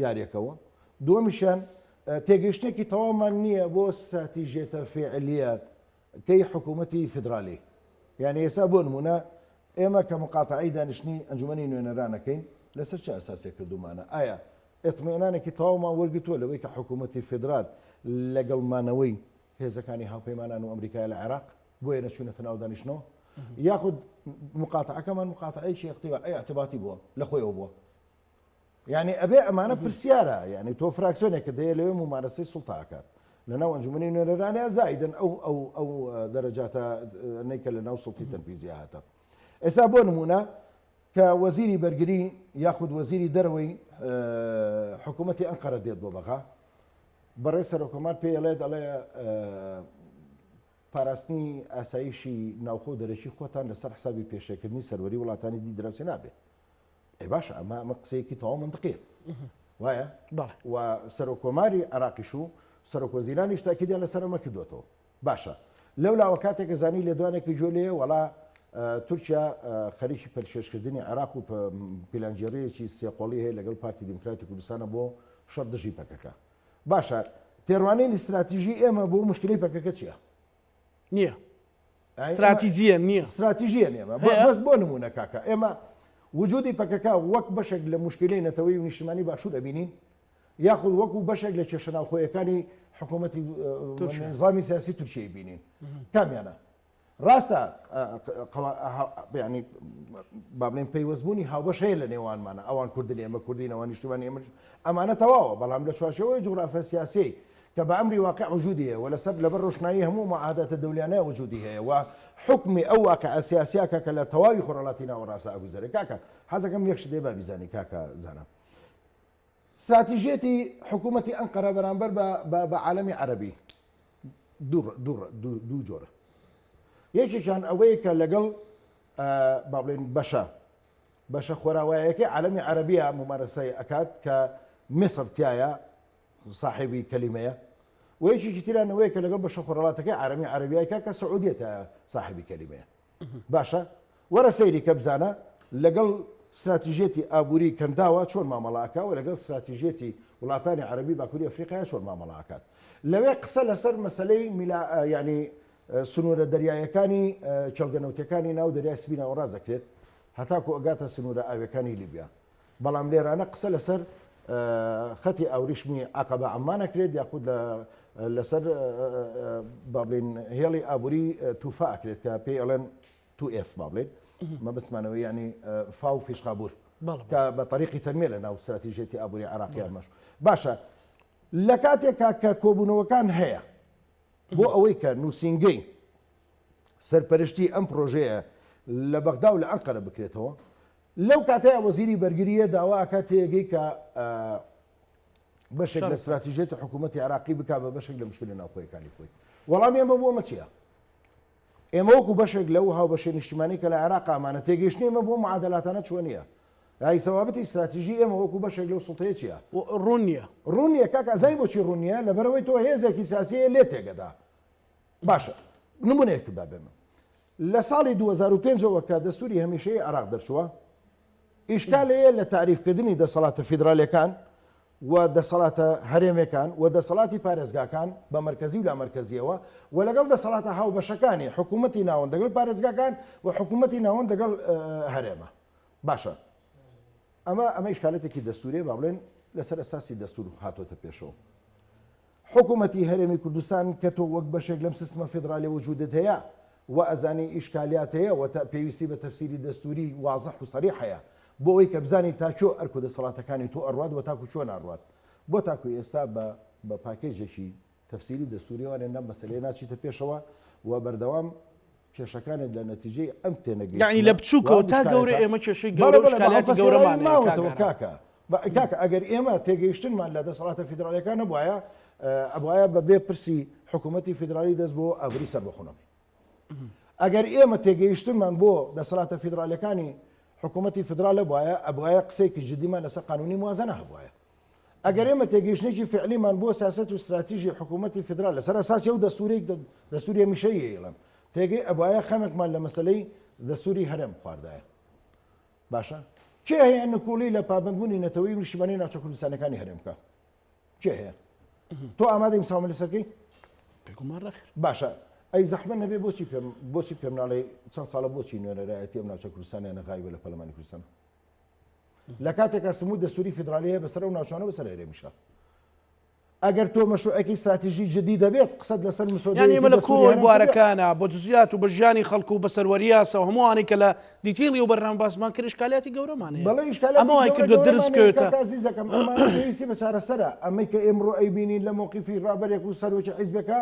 یاریەکەوە. دووەمیشیان تێگەیشتنێکی تەواومان نییە بۆ ستراتیژیەتە فێعلیە کەی حکوومەتی فیدرالی. یعنی ئێستا بۆ نمونە ئێمە کە مقاتعەی دانیشتنی ئەنجومەنی نوێنەرانەکەین لەسەر چه ئەساسێک کردومانە؟ ئایا ئیتمئینانێکی تەواومان وەرگرتووە لەوەی کە حکوومەتی فیدرال لەگەڵ مانەوەی هێزەکانی هاوپەیمانان و ئەمریکایە لە عێراق بۆیە نەچوونەتە ناو دانیشتنەوە یاخود مقاتعەکەمان مقاتعەیەکی ئیعتباتی بووە لە خۆیەوە بووە یعنی ئەبێ ئەمانە پرسیارە یعنی تۆ فراکسیۆنێکە دەیە لەوێ ممارەسەی سوڵتە ئەکات لە ناو ئەنجومەنی نوێنەرانە زایدن ئەو ئەو ئەو دەرەجاتە نەیکە لە ناو سوڵتی تەنفیزی هاتە ئێستا بۆ نمونە کە وەزیری بەرگری یاخود وەزیری دەرەوەی حکوومەتی ئەنقەرە دێت بۆ بەغا بەڕێز سەرۆککۆمار پێی ئەڵێت ئەڵێ پاراستنی ئاسایشی ناوخۆ و دەرەکی خۆتان لەسەر حسابی پێشێکردنی سەروەری وڵاتانی دی دراوسێ نابێ. ئەی باشە ئەمە ئەمە قسەیەکی تەواو مەنتقیە وایە بەڵێ. و سەرۆککۆماری عێراقیش و سەرۆکوەزیرانیش تاکیدیان لەسەر ئەمە کردوێتەوە باشە لەو لاوە کاتێک کە زانی لێدوانێکی گوێ لێیە وەڵا تورکیا خەریکی پەلکێشکردنی عێراق و پیلانگێڕییەکی سێقۆڵی هەیە لەگەڵ پارتی دیموکراتی کوردستانە بۆ شەڕ دژی پەکەکە. باشە تێڕوانینی ستراتیژی ئێمە بۆ مشکلەی پەکەکە چییە؟ نییە. ستراتیجیە نییە. ستراتیژیە نییە. بەس بۆ نمونە کاکە ئێمە وجودی پەکەکە وەک بەشێک لە مشکلەی نەتەوەی و نیشتمانی باشوور ئەبینین یاخود وەکو بەشێک لە کێشە ناوخۆیەکانی حکوومەتی نظامی سیاسی تورکیای بینین کامیانە ڕاستە ینی با بڵێن پەیوەستبوونی هاوبەش هەیە لە نێوانمانە ئەوان کوردن ئێمە کوردین ئەوان نیشتمانی ئێمە ئەمانە تەواوە بەڵام لە چوارچێوەی جوغرافیا سیاسی کە بە ئەمری واقع وجودی هەیە و لەسەر لەبەر ڕۆشنایی هەموو معاهداتە دەولیانە وجودی هەیە و حکمی ئەو واقع سیاسیە کە لە تەواوی خۆرهەڵاتی ناوەڕاستە ئەگوزەرێ کاکە حەزەکەم یەک شت لێ با بیزانی کاکە زانا ستراتیژیەتی حکوومەتی ئەنقەرە بەرامبەر بە عالەمی عەرەبی دوو جۆرە یەکێکیان ئەوەیە کە لەگەڵ با بڵێن بەشە بەشە خۆراوایەکەی عالەمی عەرەبیە ممارەسەی ئەکات کە میسر تایە صاحبی کەلیمەیە و یەکێکی تریان ئەوەیە کە لەگەڵ بەشە خۆرهەڵاتەکەی عالەمی عەرەبیایکە کە سعودیە تایە صاحبی کەلیمەیە باشە وەرە سەیری کە بزانە لەگەڵ ستراتیژیەتی ئابووری کەنداوە چۆن مامەڵە ئەکا و لەگەڵ ستراتیژیەتی وڵاتانی عەرەبی باکووری ئەفریقایا چۆن مامەڵە ئەکات. لەوێ قسە لەسەر مەسەلەی میلا یانی سنوورە دەریایەکانی کێڵگە نەوتیەکانی ناو دەریای سپی ناوەڕاست دەکرێت هەتاکو ئەگاتە سنوورە ئاویەکانی لیبیا. بەڵام لێرانە قسە لەسەر خەتی ئاوریشمی عەقەبە عەممان ئەکرێت یاخود لەسەر با بڵێین هێڵی ئابووری توفا ئەکرێت کە پێی ئەڵێن تو ئێف با بڵێن مەبەستمانەوە ینی فاو فیشخابور کە بە طریقی تەنمێ لە ناو استراتیژیەتی ئابووری عراقیان مەش باشە لە کاتێکا کە کۆبوونەوەکان هەیە بۆ ئەوەی کە نووسینگەی سەرپەرشتی ئەم پرۆژەیە لە بەغدا و لە ئەنقەرە بکرێتەوە. لەو کاتەیا وەزیری بەرگرییە داوا ئەکات تێگەی کە بەشێک لە ستراتیژیەتی حکوومەتی عێراقی بکا بە بەشێک لە مشکلە ناوخۆیەکانی خۆی. وەڵامی ئێمە بۆ ئەمە چییە؟ ئێمە وەکو بەشێک لەو هاوبەشە نیشتیمانی کە لە عێراق ئامانە تێگەیشتنی ئێمە بۆ معادلاتانە چۆنیە؟ ئای سەوابتی ستراتیژی ئێمە وەکو بەشێک لەو سوڵتەیە چییە؟ ڕوون نییە. ڕوون نییە کاکە ئەزانی بۆچی ڕوون نییە؟ لەبەرئەوەی تۆ هێزێکی سیاسیە لێ تێگەدا. باشە نمونەیەک با بێمە لە ساڵی 2005 ەوە کە دەستوری هەمیشەیی عێراق دەرچووە ئیشکال هەیە لە تاریفکردنی دەسەڵاتە فیدرالیەکان و دەسەڵاتە هەرێمێکان و دەسەڵاتی پارێزگاکان بە مەرکەزی و لامەرکەزیەوە و لەگەڵ دەسەڵاتە هاوبەشەکانی حکوومەتی ناوەند دەگەڵ پارێزگاکان و حکوومەتی ناوەند دەگەڵ هەرێمە باشە ئەمە ئەمە ئیشکالێتێکی دەستوریە با بڵێن لەسەر ئەساسی دەستور هاتۆتە پێشەوە حکومەتی هەرێمی کوردستان کە تۆ وەک بەشێک لەم سیستمە فیدرالیە وجودت هەیە و ئەزانی ئیشکالیات هەیە و پێویستی بە تەفسیری دەستوری وازح و سەریح هەیە بۆ ئەوەی کە بزانی تا کوێ ئەرک و دەسەڵاتەکانی تۆ ئەڕوات و تاکو کوێ ناڕوات بۆ تاکو ئێستا بە بە پاکێجێکی تەفسیری دەستوریەوە لەم مەسەلەیە ناچیتە پێشەوە و بەردەوام کێشەکانت لە نەتیجەی ئەم تێنەگەیشتنە یەعنی لە بچووکەوە تا گەورە ئێمە کێشەی گەورە و ئیشکالیاتی گەورەمان هەیە کاک ماوەتەوە ئارام. کاکە کاکە ئەگەر ئێمە تێگەیشتنمان لە دەسەڵاتە فیدراڵیەکان نەبوایە ئەبوایە بە بێ پرسی حکوومەتی فیدراڵی دەست بۆ ئابووری سەربەخۆ نەبین ئەگەر ئێمە تێگەیشتنمان بۆ دەسەڵاتە فیدراڵیەکانی حکوومەتی فیدراڵ نەبوایە ئەبوایە قسەیەکی جدیمان لەسەر قانونی موازنە هەبوایە ئەگەر ئێمە تێگەیشتنێکی فعلیمان بۆ سیاسەت و ستراتیژی حکوومەتی فیدرال لەسەر ئەساسی ئەو دەستوورەی دەستووری هەمیشەیی ئەیڵێم تێگەی ئەبوایە خەمێکمان لە مەسەلەی دەستووری هەرێم بخواردایە. باشە کێ هەیە نکوڵی لە پابەندبوونی نەتەوەیی و نیشتیمانی ناوچە کوردستانەکانی هەرێم بکا؟ کێ هەیە؟ تۆ ئامادەی مساومە لەسەر بکەی؟ بێگومان نەخێر. باشە ئەی زەحمەت نەبێ بۆچی پێم بۆچی پێم ناڵێی چەند ساڵە بۆچی نوێنەرایەتی ئەم ناوچە کوردستانیانە غایبە لە پەرلەمانی کوردستان؟ لە کاتێکا سموت دەستوری فیدرالی هەیە بەسەر ئەو ناوچانە بەسەر هەرێمیشا ئەگەر تۆ مەشروعێکی ستراتیژی جدی دەبێت قسەت لەسەر مسۆدەیەکی یانی ئێمە لە دەستوری کۆی هەرێم کردووە. بوارەکانە بە جزئیات و بە ژیانی خەڵک و بە سەروەری یاسا و هەموو ئەوانەی کە لە detail ی ئەو بەرنامە باسمان کرد ئیشکالیاتی گەورەمان هەیە بەڵێ ئیشکالاتی ئەمە وای گەورە کردووە درز گەورەمان هەیە بکەوێتە کاکە ئەزیزەکەم ئەمانە پێویستی بە چارەسەرە ئەمەی کە ئێمڕۆ ئەیبینین لە مەوقیفی ڕابەرێک و سەرۆکی حیزبێکە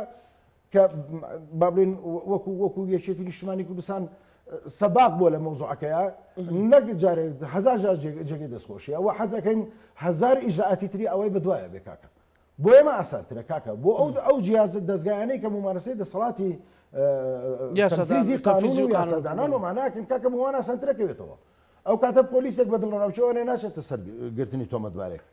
کە با بڵێین وەکو وەکو یەکێتی نیشتمانی کوردستان سەباق بووە لە مەوزوعەکەیا نەک جارێک هەزار جار جێگەی دەستخۆشیە و حەزەکەین هەزار ئیجرائاتی تری ئەوەی بەدوایە بێ کاکە بۆ ئێمە ئاسانترە کاکە بۆ ئەو ئەو جیاز دەزگایانەی کە ممارەسەی دەسەڵاتی تەنفیزی قانون و یاسادانان و ماناکەن کاکە بۆ وان ئاسانترە کەوێتەوە ئەو کاتە پۆلیسێک بە دڵەڕاوکێوە ناچێتە سەر گرتنی تۆمەتبارێک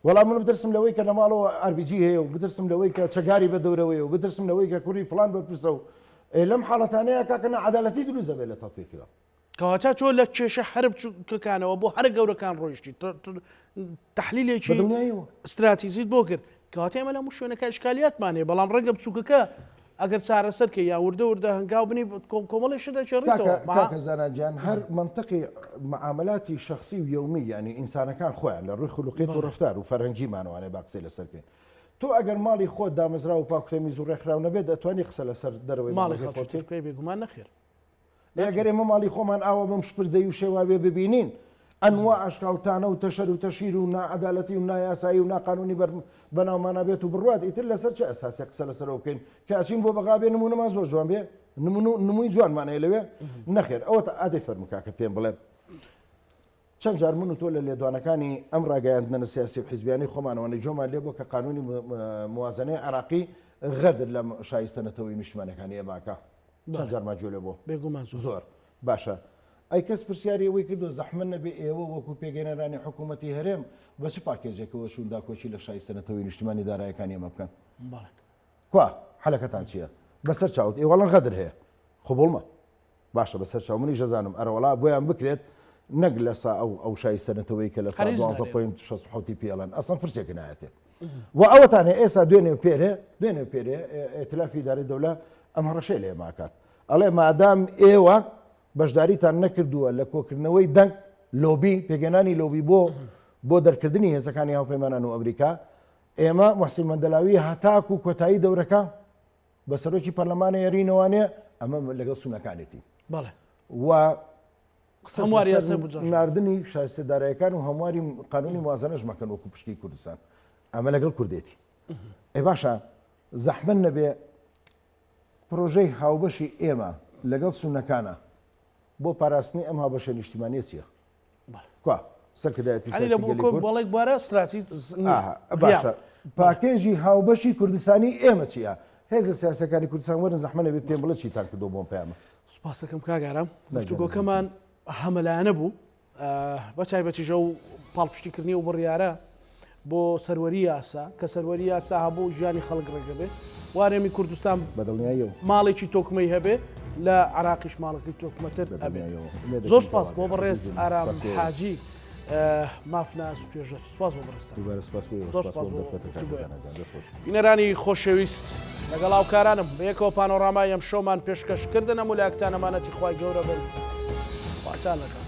وەڵا من بترسم لەوەی کە لە ماڵەوە ئاربیجی هەیە و بترسم لەوەی کە چەگاری بە دەورەوەیە و بترسم لەوەی کە کوڕی فڵان بەرپرسە و ئێ لەم حاڵەتانەیە کاکە ناعەدالەتی دروست دەبێت لە تەتبیقیدا. کەواتە تۆ لە کێشە هەرە بچووکەکانەوە بۆ هەرە گەورەکان ڕۆیشتی تەحلیلێکی بەدڵنیاییەوە. ستراتیزیت بۆ کرد کەواتە ئێمە لە هەموو شوێنەکە ئیشکالیاتمان هەیە بەڵام ڕەنگە بچووکەکە ئەگەر چارەسەر کەی یا وردە وردە هەنگاو بنی کۆمەڵی شت دەگێڕیتەوە. کاکە کاکە زانا گیان هەر مەنتقی معاملاتی شەخسی و یەومی یانی ئینسانەکان خۆیان لە ڕووی خولوقیەت و ڕەفتار و فەرهەنگیمانەوانێ با قسەی لەسەر بکەین تۆ ئەگەر ماڵی خۆت دامەزراو و پاک و تەمیز و ڕێکخراو نەبێت دەتوانی قسە لەسەر دەرەوەی ماڵی ماڵەکەی خەڵکی خۆت تر بکەی؟ بکەی بێگومان نەخێر. ئەگەر ئێمە ماڵی خۆمان ئاوا بەم شپرزەیی و شێواویە ببینین، ئەنواع ئەشکال تانە و تەشەر و تەشهیر و ناعەدالەتی و نایاسایی و ناقانونی بەر بەناومانا بێت و بڕوات، ئیتر لەسەر چ ئەساسێک قسە لەسەر ئەوە بکەین کە ئەچین بۆ بەغا بێ نموونەمان زۆر جوان بێ؟ نموون و نمووی جوانمان هەیە لەوێ؟ نەخێر ئەوەتا ئادەی فەرموو کاکە پێم بڵێ چەند جار من و تۆ لە لێدوانەکانی ئەم ڕاگەیاندنە سیاسی و حیزبیانەی خۆمانەوە نەجۆمان لێ بووە کە قانونی موازنەی عێراقی غەدر لە شایستە نەتەوەیی و نیشتمانیەکانی ئێمە ئەکا. چەند جارمان گوێ لێ بووە؟ بێگومان زۆر. زۆر. باشە ئەی کەس پرسیاری ئەوەی کردووە زەحمەت نەبێ ئێوە وەکو پێکهێنەرانی حکوومەتی هەرێم بە چ پاکێجێکەوە چوون داکۆکی لە شایستە نەتەوەیی و نیشتمانی دارایەکانی ئێمە بکەن؟ بەڵێ. کوا حەلەکەتان چییە؟ بەسەر چاوت ئێوە ئەڵێن غەدر هەیە. قبوڵمە. باشە بەسەر چاو منیش دەزانم ئەرەوەڵا بۆیان بکرێت نەک لە سا ئەو ئەو شایستە نەتەوەی کە لە سا 12.67 پێڵەن ئەسڵەن پرسێک نایەتێ و ئەوەتان هەیە ئێستا دوێنێ و پێرێ دوێنێ و پێرێ ئیتلافی ئیدارەی دەولە ئەم هەڕەشەی لێ ماکات ئەڵێ مادام ئێوە بەشداریتان نەکردووە لە کۆکردنەوەی دەنگ لۆبی پێگەنانی لۆبی بۆ بۆ دەرکردنی هێزەکانی هاوپەیمانان و ئەمریکا ئێمە محسین مەندەلاوی هەتاکو کۆتایی دەورەکە بە سەرۆکی پەرلەمانە یەرینەوانێ ئەمە لەگەڵ سونەکانێتی بەڵێ و قسە ناردنی شایستە دارایەکان و هەمواری قانونی موازنەش مەکەن وەکو پشکی کوردستان ئەمە لەگەڵ کوردێتی ئێ باشە زەحمەت نەبێ پرۆژەی هاوبەشی ئێمە لەگەڵ سونەکانە بۆ پاراستنی ئەم هاوبەشە نیشتیمانیە چییە؟ کوا سەرکردایەتی سیاسی گەلی کورد؟ بەڵێک بارە ستراتیج باشە پاکێژی هاوبەشی کوردستانی ئێمە چییە؟ هێزە سیاسەکانی کوردستان وەرن زەحمە نەبێت پێم بڵێ چیتان کردو بۆم پەیامە. سوپاسەکەم کاک ئارام گفتوگۆکەمان هەمەلایەنە بوو بە تایبەتیش ئەو پاڵپشتیکردنی و بڕیارە بۆ سەروەری یاسا کە سەروەری یاسا هەبوو ژیانی خەڵک ڕێگە بێ وارێمی کوردستان بەدڵنیاییەوە ماڵێکی تۆکمەی هەبێ لە عراقیش ماڵەکەی تۆکمەتر ئەبێت زۆر سپاس بۆ بەڕێز ئارام حاجی مافناس توێژەر سپاس بۆ بەڕێزتان بینەرانی خۆشەویست لەگەڵ هاوکارانم بەیەکەوە پانۆرامای ئەم شەومان پێشکەش کردن هەموو لایەکتان ئەمانەتی خوای گەورە بن خواتان لەگەڵ.